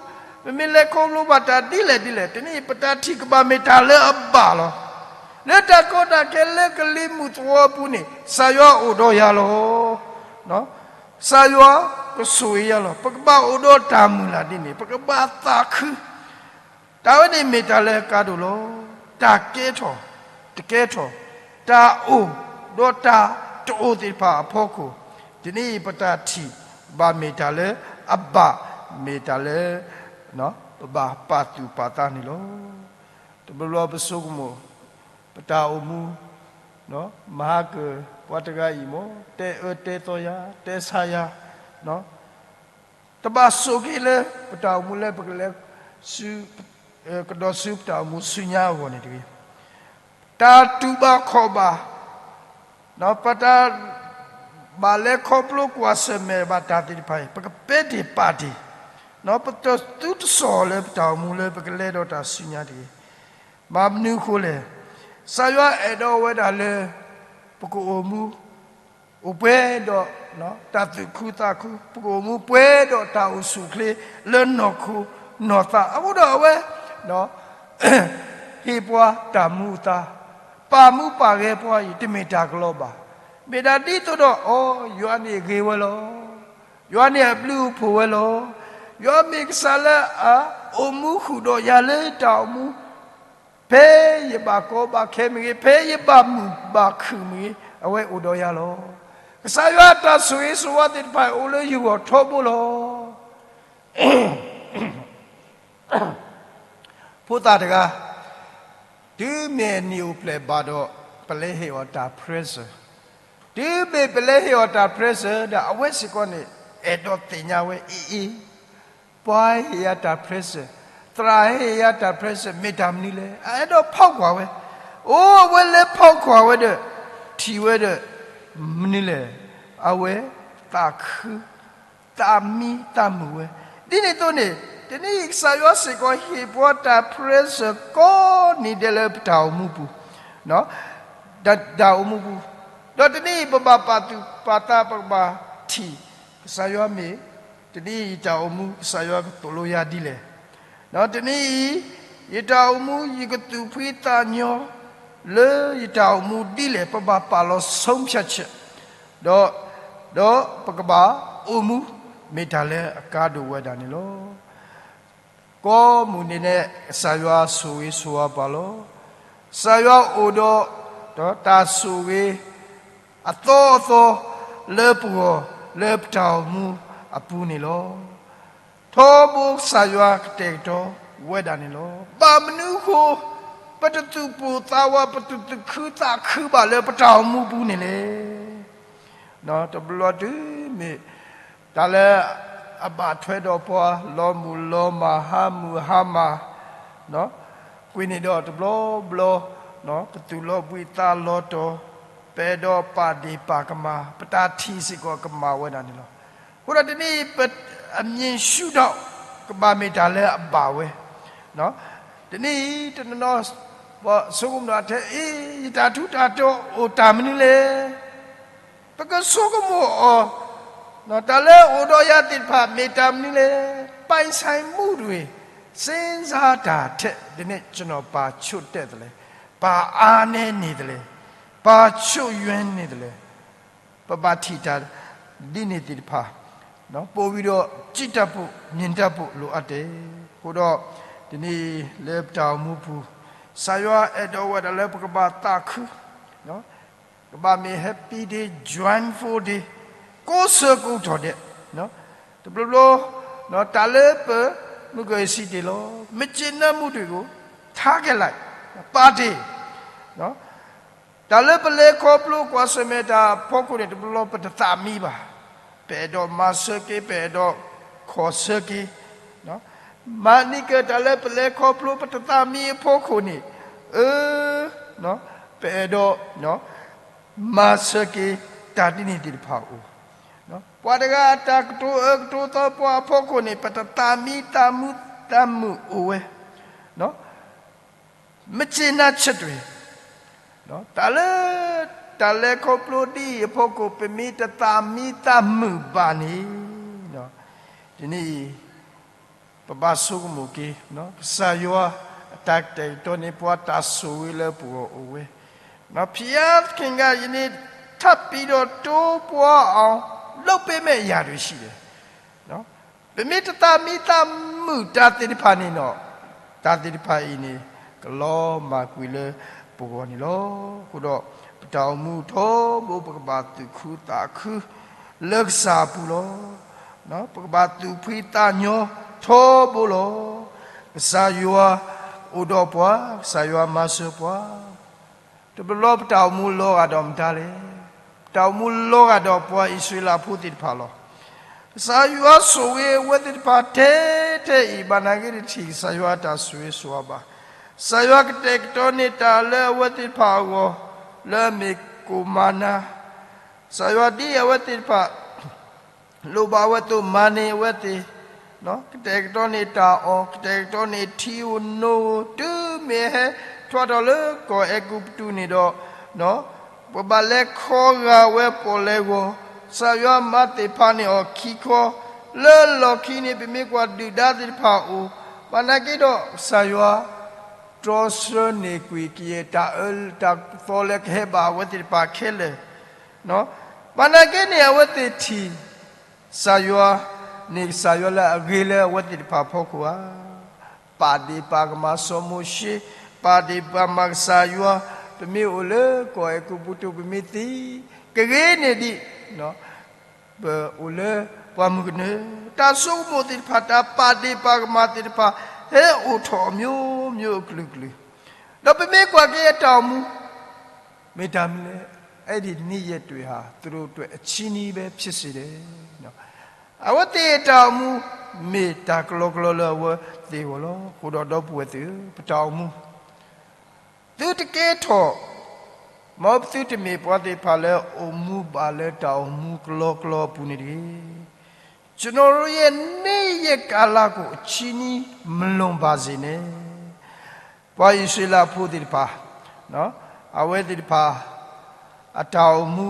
ပမ့ၢ်လဲၤခီဖျိဘၣ်တၢ်ဒ်လဲၣ်ဒ်လဲၣ် တနံၤအံၤပတၢ်ထံၣ်ကဘၣ်မ့ၢ်တၢ်လၢအဘၣ်လီၤ. လၢတၢ်ကီတၢ်ခဲလၢကလံၤမုၢ်သဝီပူၤန့ၣ် ကစၢ်ယွၤအိၣ်ဒီးယၤလီၤ. ကစၢ်ယွၤကဆိၣ်ဂ့ၤယၤလီၤ. ပကဘၣ်အိၣ်ဒီးတၢ်မုၢ်လၢ်ဒ်န့ၣ် ပကဘၣ်သးခု တၢ်ဝဲန့ၣ်မ့ၢ်တၢ်လၢအကါဒိၣ်လီၤ. တၢ်ကဲထီၣ် တကဲထီၣ်, တၢ်အိၣ် ဒီးတၢ်တအိၣ်သ့ၣ်တဖၣ်အဖီခိၣ်, တနံၤအံၤပတၢ်ထံၣ်ဘၣ်မ့ၢ်တၢ်လၢအဘၣ်, မ့ၢ်တၢ်လၢ ပဘၣ်ပာ်သူၣ်ပာ်သးန့ၣ်လီၤ. တဘျီဘျီပဆိကမိၣ် ပတၢ်အိၣ်မူ မဟါကၢၤပှၤတဂၤအံၤမ့ၢ် တဲအၢတဲသီယၤ တဲဆါယၤ, တဘၣ်ဆိၣ်ဂ့ၤလၢပတၢ်အိၣ်မူလၢပကလဲၤဆူ ကဒီးဆူပတၢ်အိၣ်မူဆူညါအဂီၢ်န့ၣ်တဂ့ၤ. တၢ်တူၢ်ဘၣ်ခီၣ်ဘၣ်, ပတၢ်ဘၣ်လဲၤခီဖျိကွၢ်ဆၢၣ်မဲာ်ဘၣ်တၢ်သ့ၣ်တဖၣ်အံၤ ပကပဲာ်တ့ၢ်ပာ်တ့ၢ်, ပတသူတစီၣ်လၢပတၢ်အိၣ်မူလၢပကလဲၤဒီးတၢ်ဆူညါတဂ့ၤ. မ့ၢ်မနုၤအဃိလဲၣ်, ကစၢ်ယွၤအဲၣ်ဒိးဝဲဒၣ်လၢ ပကအိၣ်မူ အိၣ်ပှဲၤဒီး တၢ်သူၣ်ခုသးခု, ပကအိၣ်မူပှဲၤဒီးတၢ်အိၣ်ဆူၣ်အိၣ်ချ့လၢနီၢ်ခိနီၢ်သး, အဃိဒီးအဝဲ ဟ့ၣ်ပှၤတၢ်မူအသါ, ပာ်မူပာ်ဂဲၤပှၤအံၤ တမ့ၢ်တၢ်ကလီဘၣ်. မ့ၢ်ဒၣ်ဒ်သိးဒီး အိ ယွၤန့ၣ်ဂ့ၤဝဲလီၤ. ယွၤန့ၣ်အဘျုးအဖှိၣ်ဝဲလီၤ. ယွၤမ့ၢ်ကစၢ်လၢအအိၣ်မူဃုာ်ဒီးယၤလၢတၢ်အိၣ်မူ ဖဲယဘၣ်ကီဘၣ်ခဲမ့ၢ်ဂ့ၤ, ဖဲယဘၣ်မုာ်ဘၣ်ခုၣ်မ့ၢ်ဂ့ၤ, အဝဲအိၣ်ဒီးယၤလီၤ. ကစၢ်ယွၤအတၢ်ဆိၣ်ဂ့ၤဆိၣ်ဝါသ့ၣ်တဖၣ်အိၣ်လၢယဂီၢ်ထီဘိလီၤ. ဖိသၣ်တဂၤ တုၤမ့ၢ်အနံၣ်အိၣ်ဖျဲၣ်ဘၣ်ဒီး ပလဲၤဟ့ၣ်အီၤတၢ် present, တုၤမ့ၢ်ပလဲၤဟ့ၣ်အီၤတၢ် present ဒီး အဝဲစ့ၢ်ကီးန့ၣ် အဲၣ်ဒိးသ့ၣ်ညါဝဲ အ့ၣ်အ့ၣ် ပှၤဟ့ၣ်ယၤတၢ် present, သရၣ်ဟ့ၣ်ယၤတၢ် present မ့ၢ်တၢ်မနုၤလဲၣ်. အအဲၣ်ဒိးဖီၣ်ကွၢ်ဝဲ, အိ အဝဲလဲၤဖီၣ်ကွၢ်ဝဲဒီး ထံၣ်ဝဲဒီး မနုၤလဲၣ်, အဝဲသးခု သးမံသးမုာ်ဝဲ. ဒ်န့ၣ်အသိးန့ၣ် တနံၤအံၤကစၢ်ယွၤစ့ၢ်ကီးဟ့ၣ်ပှၤတၢ် present ကိးနံၤဒဲးလၢပတၢ်အိၣ်မူပူၤ, တၢ်အိၣ်မူပူၤ, ဒီးတနံၤအံၤပဘၣ်ပာ်သူၣ်ပာ်သး ပကဘၣ်ထံၣ် ကစၢ်ယွၤမ့ၢ် တနံၤအံၤယတၢ်အိၣ်မူ ကစၢ်ယွၤကသိၣ်လိယၤဒ်လဲၣ်. ဒီးတနံၤအံၤ ယတၢ်အိၣ်မူ ယကသူၣ်ဖှံသးညီ လၢယတၢ်အိၣ်မူဒ်လဲၣ် ပဘၣ်ပာ်လီၤ ဆုံးဖြတ်ချက် ဒီး ဒီးပကဘၣ်အိၣ်မူ မ့ၢ်တၢ်လၢအကါဒိၣ်ဝဲဒၣ်န့ၣ်လီၤ. ကိးမုၢ်နံၤဒဲး ကစၢ်ယွၤဆိၣ်ဂ့ၤဆိၣ်ဝါပှၤလီၤ. ကစၢ်ယွၤအိၣ်ဒီး ဒီးတၢ်ဆိၣ်ဂ့ၤ အသီအသီ လၢပဂီၢ် လၢပတၢ်အိၣ်မူအပူၤန့ၣ်လီၤ. ထီဘိကစၢ်ယွၤကတဲာ်ကတီၤဝဲဒၣ်န့ၣ်လီၤ. ဘၣ်မနုၤအဃိ ပတသူၣ်ပိၢ်သးဝး ပတသူၣ်ခုသးခုဘၣ်လၢပတၢ်အိၣ်မူပူၤန့ၣ်လဲၣ်. တဘျီတုၤမ့ၢ် တၢ်လၢအဘၣ်ထွဲဒီးပှၤ လီၤမုၢ်လီၤမၢ် ဟါမုၢ်ဟါမၢ် ကွံာ်န့ၣ်ဒီးတဘျီဘျီ ပသူၣ်လီၤဘှံးသးလီၤတီၤ ပအဲၣ်ဒိးပာ်ဒ့ၣ်ပာ်ကမၣ် ပတၢ်ထံၣ်စ့ၢ်ကီးကမၣ်ဝဲဒၣ်န့ၣ်လီၤ. အဃိဒီးတနံၤအံၤ ပအမြင်ရှုထောင့် ကဘၣ်မ့ၢ်တၢ်လၢအဘၣ်ဝဲ. တနံၤအံၤ တနီၤနီၤ ပဆိကမိၣ်ဒီးထဲအံၤ ယတၢ်ထူးတၢ်တီၤအိၣ်တၢ်မနုၤလဲၣ်. ပကဆိကမိၣ်အီၤ, တၢ်လၢအိၣ်ဒီးယၤသ့ၣ်တဖၣ် မ့ၢ်တၢ်မနုၤလဲၣ်. ပိုင်ဆိုင်မှုတွေ စဉ်းစားတာထက် ဒ်န့ၣ်ကျွန်တော် ဘာချို့တဲ့သလဲ, ဘာအားနည်းနေသလဲ, ဘာချို့ယွင်းနေသလဲ. ပဘၣ်ထံၣ်တၢ်ဒ်န့ၣ်သ့ၣ်တဖၣ် ပိုပြီးတော့ ကြည့်တတ်ဖို့ မြင်တတ်ဖို့ လိုအပ်တယ်. အဃိဒီး တနံၤအံၤလၢပတၢ်အိၣ်မူပူၤ ကစၢ်ယွၤအဲၣ်ဒိးဝဲဒၣ်လၢပကဘၣ်သးခု ကဘၣ်မ့ၢ် Happy Day, Joyful Day, ကိးဆၢကိးကတီၢ်ဒဲး, တဘျီဘျီ တၢ်လၢပမုၢ်ကၢၢ်အံၤစံးတ့ၢ်လီၤ, မ့ၢ်စ့နၢမူတ့ၢ်ကိး ထါကဲလၢ် ပာ်တ့ၢ် တၢ်လၢပလဲၤခီဖျိကွၢ်ဆၢၣ်မဲာ်တၢ်အဖီခိၣ်န့ၣ် တဘျီဘျီပတသးမံဘၣ်. ပအဲၣ်ဒိးမၤဆၢက့ၤ ပအဲၣ်ဒိးခီၣ်ဆၢက့ၤ, မၤနံၤကၢၢ်တၢ်လၢပလဲၤခီဖျိ ပတသးမံအဖီခိၣ်န့ၣ်, အၢ ပအဲၣ်ဒိး မၤဆၢက့ၤ တၢ်ဒ်န့ၣ်သ့ၣ်တဖၣ်အိၣ်, ပှၤတဂၤအတၢ်ကတိၤအၢကတိၤသီပှၤအဖီခိၣ်န့ၣ် ပတသးမံသးမုာ်သးမုာ်အိၣ်ဝဲ, မ့ၢ်စ့နၢဆၢတွ့ တၢ်လၢ တၢ်လဲၤခီဖျိဒ်အံၤအဖီခိၣ် ပမ့ၢ်တသးမံသးမုာ်ဘၣ်န့ၣ်, တနံၤအံၤ ပဘၣ်ဆိကမိၣ်က့ၤ ကစၢ်ယွၤအတၢ်ကတဲာ်ကတီၤန့ၢ်ပှၤတၢ်ဆိၣ်ဂ့ၤလၢပဂီၢ်အိၣ်ဝဲ, ဖျါသခင်က ယနေ့ ထပ်ပြီးတော့တိုးပွားအောင် လုပ်ပေးမယ့်အရာတွေရှိတယ်. ပမ့ၢ်တသးမံသးမုာ်တၢ်သ့ၣ်တဖၣ်န့ၣ်ဒီး တၢ်သ့ၣ်တဖၣ်အံၤန့ၣ် ကလီၤမၢ်ကွံာ်လၢပဂီၢ်န့ၣ်လီၤ. အဃိဒီး ပတၢ်အိၣ်မူထီဘိ ပကဘၣ်သူၣ်ခုသးခုလၢကစၢ်အပူၤလီၤ. ပကဘၣ်သူၣ်ဖှံသးညီထီဘိလီၤ. ကစၢ်ယွၤအိၣ်ဒီးပှၤ, ကစၢ်ယွၤမၤစၢၤပှၤ တဘျီဘျီပတၢ်အိၣ်မူလီၤဂာ်ဒီးမတၤလဲၣ်. ပတၢ်အိၣ်မူလီၤဂာ်ဒီးပှၤအံၣ်စရ့လးဖိသ့ၣ်တဖၣ်လီၤ. ကစၢ်ယွၤဆိၣ်ဂ့ၤအဝဲသ့ၣ်တဖၣ်ထဲထဲအံၤ ဘၣ်နာ်က့တထံၣ် ကစၢ်ယွၤအတၢ်ဆိၣ်ဂ့ၤဆိၣ်ဝါဘၣ်. ကစၢ်ယွၤကတဲာ်ကတီၤန့ၢ်တၢ်လၢအဝဲသ့ၣ်တဖၣ်အဂီၢ် လၢအမ့ၢ်ကိၣ်မၤနၤ, ကစၢ်ယွၤဒ်အဝဲသ့ၣ်တဖၣ် လိၣ်ဘၣ်ဝဲအသိး မၤန့ၢ်အဝဲသ့ၣ်, ကတဲာ်ကတီၤန့ၢ်တၢ်အီၣ်, ကတဲာ်ကတီၤန့ၢ်ထံဧိၤနိဧိၤ, တုၤမ့ၢ်ဟဲထီၣ်ထီၣ်လၢကီၢ်အဲၤကူပတူးန့ၣ်ဒီး, ပဘၣ်လဲၤခီဂာ်ဝဲပီၣ်လဲၣ်ဂီၤ, ကစၢ်ယွၤမၤသ့ၣ်ဖးန့ၢ်အီၤခံခီ, လၢလီၢ်ခံန့ၣ် ပမ့ၢ်ကွၢ်ဒုၣ်ဒါသ့ၣ်တဖၣ်အိၣ်, ဘၣ်နာ်က့ဒီး ကစၢ်ယွၤ တြီဆၢန့ၢ်ကွံာ်ကယဲၢ်တၢ်အၢတၢ်သီလၢကဟဲဘၣ်အဝဲသ့ၣ်တဖၣ်ခဲလၢာ်, ဘၣ်နာ်က့န့ၣ် အဝဲသ့ၣ်ထံၣ် ကစၢ်ယွၤန့ၣ် ကစၢ်ယွၤလၢအဂ့ၤလၢအဝဲသ့ၣ်တဖၣ်အဖီခိၣ်ဧါ. ပာ်ဒ့ၣ်ပာ်ကမၣ်စီၤမိၤၡ့, ပာ်ဒ့ၣ်ပာ်ကမၣ်ကစၢ်ယွၤ, ပမ့ၢ်အိၣ်လၢကီၢ်အဲၤကူပတူး ပမ့ၢ်သံ, ကဂ့ၤန့ၢ်ဒံး ပအိၣ်လၢပှၢ်မုၢ်ကနၢ, တၢ်ဆိကမိၣ်သ့ၣ်တဖၣ် တၢ်ပာ်ဒ့ၣ်ပာ်ကမၣ်သ့ၣ်တဖၣ် ဟဲအိၣ်ထီၣ်အမျိုးမျိုးအကလုာ်ကလုာ်, ဒီးပမ့ၢ်ကွၢ်က့ၤအတၢ်အိၣ်မူ မ့ၢ်တၢ်မနုၤလဲၣ်, အဲဒီနေ့ရက်တွေဟာ သူတို့အတွက် အချည်းနှီးပဲဖြစ်စေတယ်. အဝဲသ့ၣ်အတၢ်အိၣ်မူ မ့ၢ်တၢ်ကလီကလီလၢအဝဲသ့ၣ်အဂီၢ်လီၤ. အဃိဒီးဒီပုၢ်ဝဲၢ်သ့ၣ်ဧၢ, ပတၢ်အိၣ်မူ သုတကဲထီၣ်, မ်သုတမ့ၢ်ပှၤသ့ၣ်တဖၣ်လၢ အိၣ်မူဘၣ်လၢတၢ်အိၣ်မူကလီကလီအပူၤန့ၣ်တဂ့ၤ. ကျွန်တော်တို့ရဲ့နေ့ရက်ကာလကို အချည်းနှီးမလွန်ပါစေနဲ့. ပှၤအံၣ်စရ့လးဖိသ့ၣ်တဖၣ် အဝဲသ့ၣ်တဖၣ် အတၢ်အိၣ်မူ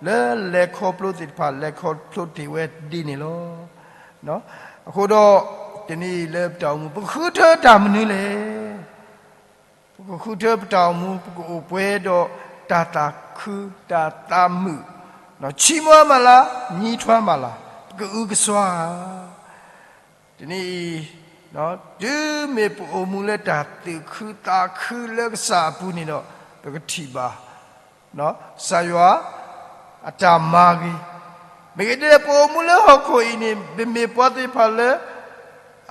လၢလဲၤခီဖျိသ့ၣ်တဖၣ် လဲၤခီဖျိတ့ၢ်ဝဲဒ်န့ၣ်လီၤ. အဃိဒီး တနံၤအံၤလၢပတၢ်အိၣ်မူ ပကဃုထၢတၢ်မနုၤလဲၣ်. ပကဃုထၢပတၢ်အိၣ်မူ ပကအိၣ်ပှဲၤဒီးတၢ်သးခု တၢ်သးမုာ်, ချီးမွမ်းမးလၢ ညည်းတွားမးလၢ ပကအုကစွါဧါ. တနံၤအံၤ တုၤမ့ၢ်ပအိၣ်မူလၢတၢ်သူၣ်ခုသးခုလၢကစၢ်အပူၤန့ၣ်ဒီး ပကထံၣ်ဘၣ် ကစၢ်ယွၤ အတၢ်မၤဂ့ၤ, မ့ၢ်ဂ့ၤဒ်လဲၣ် ပအိၣ်မူလၢဟီၣ်ခိၣ်အံၤန့ၣ် ပမ့ၢ်ပှၤသ့ၣ်တဖၣ်လၢ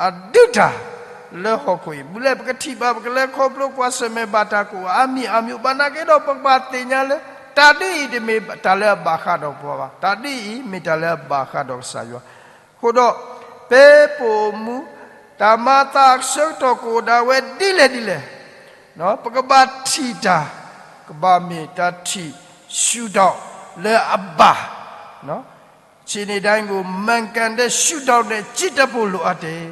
အဒုးတၢ် လၢဟီၣ်ခိၣ်အံၤ မ့ၢ်လဲၣ် ပကထံၣ်ဘၣ် ပကလဲၤခီဖျိကွၢ်ဆၢၣ်မဲာ်ဘၣ်တၢ်ကိးအါမံၤအါမံၤ ဘၣ်နာ်က့ဒီး ပကဘၣ်သ့ၣ်ညါလၢ တၢ်ဒ်အံၤ တမ့ၢ်တၢ်လၢအဘၣ်ဃးဒီးပှၤဘၣ်, တၢ်ဒ်အံၤ မ့ၢ်တၢ်လၢအဘၣ်ဃးဒီးကစၢ်ယွၤ. အဃိဒီး ဖဲပအိၣ်မူ တၢ်မၤအသးအဆၢကတီၢ်ကအိၣ်ဒၣ်ဝဲဒ်လဲၣ်ဒ်လဲၣ် ပကဘၣ်ထံၣ်တၢ် ကဘၣ်မ့ၢ်တၢ်ထံၣ် ရှုထောင့် လၢအဘၣ်, ခြေနေတိုင်းကို မှန်ကန်တဲ့ ရှုထောင့်နဲ့ ကြည့်တတ်ဖို့ လိုအပ်တယ်.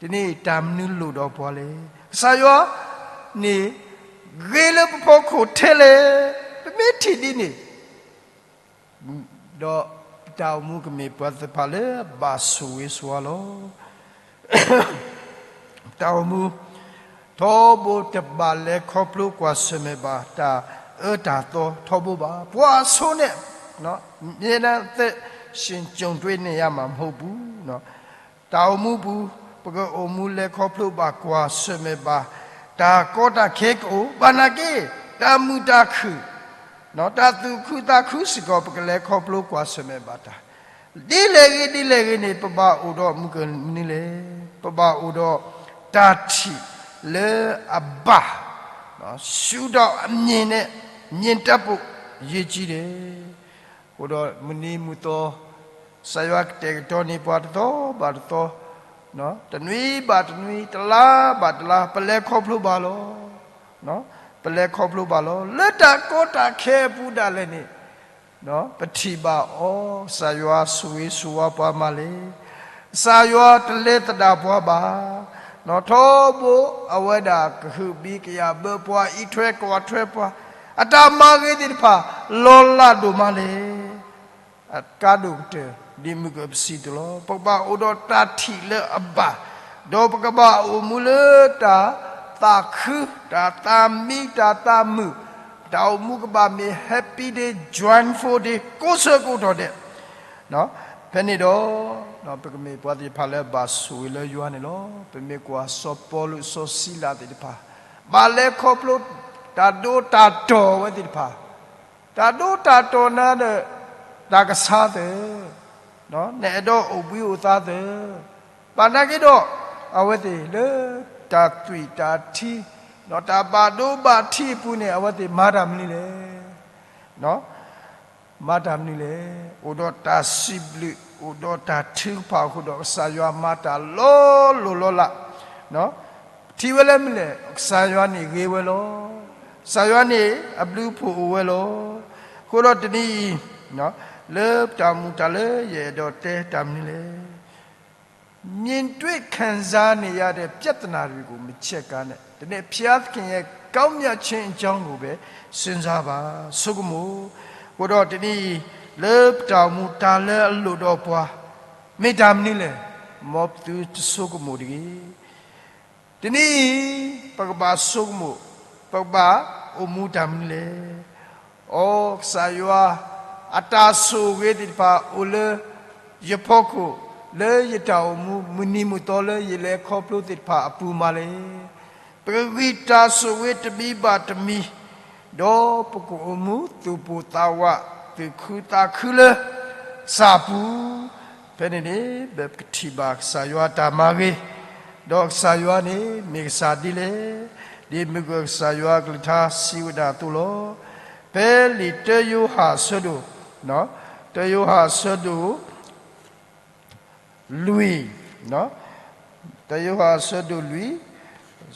တနံၤအံၤတၢ်မနုၤလိၣ်ဒီးပှၤလဲၣ်. ကစၢ်ယွၤန့ၣ် ဂ့ၤလၢပဖီခိၣ်ထဲလဲၣ်. ပမ့ၢ်ထံၣ်ဒ်န့ၣ် ဒီးပတၢ်အိၣ်မူကမ့ၢ်ပှၤသ့ၣ်တဖၣ်လၢအဘၣ်ဆိၣ်ဂ့ၤဆိၣ်ဝါလီၤ. တၢ်အိၣ်မူ ထီဘိတဘၣ်လဲၤခီဖျိကွၢ်ဆၢၣ်မဲာ်ဘၣ် တၢ်အၢတၢ်သီထီဘိဘၣ်. ပှၤအဆိန့ၣ် မ့ၢ်နသ့ၣ် ရှင်ကျုံတွေ့နေရမှာမဟုတ်ဘူး. တၢ်အိၣ်မူပူၤ ပကအိၣ်မူလဲၤခီဖျိဘၣ်ကွၢ်ဆၢၣ်မဲာ်ဘၣ် တၢ်ကီတၢ်ခဲကအိၣ် ဘၣ်နာ်က့ တၢ်မုာ်တၢ်ခုၣ် တၢ်သူၣ်ခုသးခုစ့ၢ်ကီး ပကလဲၤခီဖျိကွၢ်ဆၢၣ်မဲာ်ဘၣ်တၢ် ဒ်လဲၣ်ဂ့ၤဒ်လဲၣ်ဂ့ၤန့ၣ် ပဘၣ်အိၣ်ဒီးမနုၤလဲၣ်. ပဘၣ်အိၣ်ဒီးတၢ်ထံၣ်လၢအဘၣ် ရှုထောင့်အမြင်နဲ့ မြင်တတ်ဖို့အရေးကြီးတယ်. အဃိဒီးမုၢ်နံၤမုၢ်သီ ကစၢ်ယွၤကတဲာ်ကတီၤန့ၢ်ပှၤတသီဘၣ်တသီ တနွံဘၣ်တနွံ တလါဘၣ်တလါ ပလဲၤခီဖျိဘၣ်လီၤ. ပလဲၤခီဖျိဘၣ်လီၤ. လၢတၢ်ကီတၢ်ခဲအပူၤဒၣ်လဲာ်န့ၣ် ပထံၣ်ဘၣ်အီၤ ကစၢ်ယွၤဆိၣ်ဂ့ၤဆိၣ်ဝါပှၤမးလဲၣ်. ကစၢ်ယွၤတလဲၤသဒၣ်ပှၤဘၣ်. ထီဘိအဝဲဒၣ်ကဟုၣ်ဘံကယာ်ဘၢပှၤ အံးထွဲကွၢ်ထွဲပှၤ အတၢ်မၤဂ့ၤသ့ၣ်တဖၣ် လီၤလးဒိၣ်မးလဲၣ်. အကါဒိၣ်ကတၢၢ် ဒ်မုၢ်ကပစံးတလီၤ ပကဘၣ်အိၣ်ဒီးတၢ်ထံၣ်လၢအဘၣ်, ဒီးပကဘၣ်အိၣ်မူလၢတၢ်သးခု, တၢ်သးမံ, တၢ်သးမုာ်, တၢ်အိၣ်မူကဘၣ်မ့ၢ် happy day, joyful day ကိးဆၢကိးကတီၢ်ဒဲး ဖဲန့ၣ်ဒီး ပကမ့ၢ်ပှၤသ့ၣ်တဖၣ်လၢအဘၣ်ဆိၣ်ဂ့ၤလၢယွၤန့ၣ်လီၤ. ပမ့ၢ်ကွၢ်စီၤပီလူးစီၤစံလၤသ့ၣ်တဖၣ် ဘၣ်လဲၤခီဖျိ တၢ်ဒိတၢ်တီၢ်ဝဲသ့ၣ်တဖၣ် တၢ်ဒိတၢ်တီၢ်နၤဒီး တၢ်ကဆါသၢ, နအဲၣ်ဒိးအိၣ်ဘှံးအိၣ်သါသၢ, ဘၣ်နာ်က့ဒီး အဝဲသ့ၣ်လၢတၢ်သွံၣ်တၢ်ထံ, တၢ်ဘၣ်ဒိဘၣ်ထံးအပူၤန့ၣ် အဝဲသ့ၣ်မၤတၢ်မနုၤလဲၣ်. မၤတၢ်မနုၤလဲၣ်. အိၣ်ဒီးတၢ်စံးဘျုး အိၣ်ဒီးတၢ်ထုကဖၣ်အဃိဒီး ကစၢ်ယွၤမၤတၢ်လီၤလိၢ်လီၤလး ထံၣ်ဝဲလၢမနုၤလဲၣ်. ကစၢ်ယွၤန့ၣ်ဂ့ၤဝဲလီၤ. ကစၢ်ယွၤန့ၣ်အဘျုးအဖှိၣ်အိၣ်ဝဲလီၤ. အဃိဒီးတနံၤအံၤ လၢတၢ်မူးတၢ်လၢယအဲၣ်ဒိးတဲတၢ်မနုၤလဲၣ်. မြင်တွေ့ခံစားနေရတဲ့ပြဿနာတွေကို မချဉ်းကပ်နဲ့. တနံၤ ဘုရားသခင်ရဲ့ကောင်းမြတ်ခြင်းအကြောင်းကိုပဲ စဉ်းစားပါ. ဆိကမိၣ်. အဃိဒီးတနံၤအံၤ လၢပတၢ်အိၣ်မူးတၢ်လၢအလိၣ်ဒီးပှၤ မ့ၢ်တၢ်မနုၤလဲၣ်. မ်ပသုတဆိကမိၣ်တဂ့ၤ. တနံၤအံၤ ပကဘၣ်ဆိကမိၣ်, ပကဘၣ်အိၣ်မူတၢ်မနုၤလဲၣ်. အိ ကစၢ်ယွၤ အတၢ်ဆိၣ်ဂ့ၤသ့ၣ်တဖၣ်အိၣ်လၢယဖီခိၣ်, လၢယတၢ်အိၣ်မူ မုၢ်နံၤမုၢ်သီလၢယလဲၤခီဖျိသ့ၣ်တဖၣ်အပူၤမးလဲၣ်. ပကဂံၢ်တၢ်ဆိၣ်ဂ့ၤတမံၤဘၣ်တမံၤ, ဒီးပကအိၣ်မူသူၣ်ပိၢ်သးဝး သူၣ်ခုသးခုလၢကစၢ်အပူၤ ဖဲန့ၣ်န့ၣ် ပကထံၣ်ဘၣ်ကစၢ်ယွၤတၢ်မၤဂ့ၤ, ဒီးကစၢ်ယွၤန့ၣ် မ့ၢ်ကစၢ်ဒ်လဲၣ်, ဒ်မုၢ်ကစၢ်ယွၤအကလုၢ်ကထါစံးဝဲဒၣ်အသိးလီၤ. ဖဲလံာ်တၢယိၤဟၣ်အဆၢဒိၣ်, တၢယိၤဟၣ်အဆၢဒိၣ် လွံၢ်, တၢယိၤဟၣ်အဆၢဒိၣ်လွံၢ်,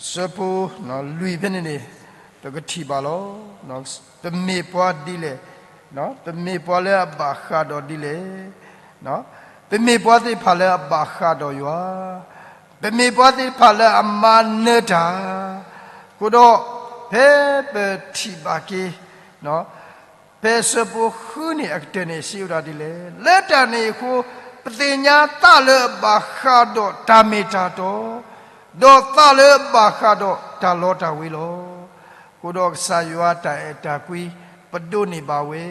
ဆၢဖိလွံၢ်ဖဲန့ၣ်န့ၣ် ပကထံၣ်ဘၣ်လီၤ. ပမ့ၢ်ပှၤဒ်လဲၣ်, ပမ့ၢ်ပှၤလၢအဘၣ်ဃးဒီးဒ်လဲၣ်, ပမ့ၢ်ပှၤသ့ၣ်တဖၣ်လၢအဘၣ်ဃးဒီးယွၤ, ပမ့ၢ်ပှၤသ့ၣ်တဖၣ်လၢအမၤနၢၤတၢ်, အဃိဒီး ဖဲပထံၣ်ဘၣ်က့ၤ ဖဲဆၢဖိဃုန့ၣ် အကတၢၢ်န့ၣ် စံးဝဲဒၣ်ဒ်လဲၣ်, လၢတၢ်န့ၣ်အဃိ ပသ့ၣ်ညါသးလၢအဘၣ်ဃးဒီးတၢ်မ့ၢ်တၢ်တီ, ဒီးသးလၢအဘၣ်ဃးဒီးတၢ်လီတၢ်ဝ့ၤလီၤ. အဃိဒီးကစၢ်ယွၤတၢ်အဲၣ်တၢ်ကွံ ပဒိးန့ၢ်ဘၣ်ဝဲ,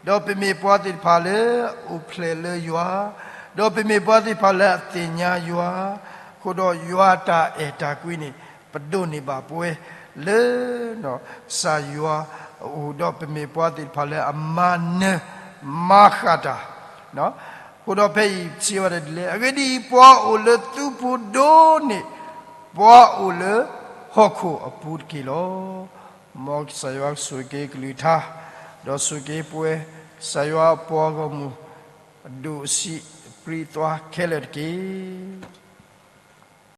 ဒီးပမ့ၢ်ပှၤသ့ၣ်တဖၣ်လၢအအိၣ်ဖျဲၣ်လၢယွၤ, ဒီးပမ့ၢ်ပှၤသ့ၣ်တဖၣ်လၢအသ့ၣ်ညါယွၤ, အဃိဒီးယွၤတၢ်အဲၣ်တၢ်ကွံန့ၣ် ပဒိးန့ၢ်ဘၣ်ပဝဲလၢ ကစၢ်ယွၤအအိၣ်, ဒီးပမ့ၢ်ပှၤသ့ၣ်တဖၣ်လၢအမၤနၢၤမၤဃၣ်တၢ်, အဃိဒီးဖဲအံၤစံးဝဲဒၣ်ဒ်လဲၣ်, အဂ့ၢ်ဒ်အံၤ, ပှၤအိၣ်လၢသူပူၤဒိၣ်န့ၢ် ပှၤအိၣ်လၢဟီၣ်ခိၣ်အပူၤတက့ၢ်လီၤ. မ်ကစၢ်ယွၤဆိၣ်ဂ့ၤက့ၤကလုၢ်ကထါ, ဒီးဆိၣ်ဂ့ၤက့ၤပဝဲ ကစၢ်ယွၤအပှၤဂီၢ်မုၢ် အဒိၣ်အဆံး အပြံအသွါခဲလၢာ်တက့ၢ်.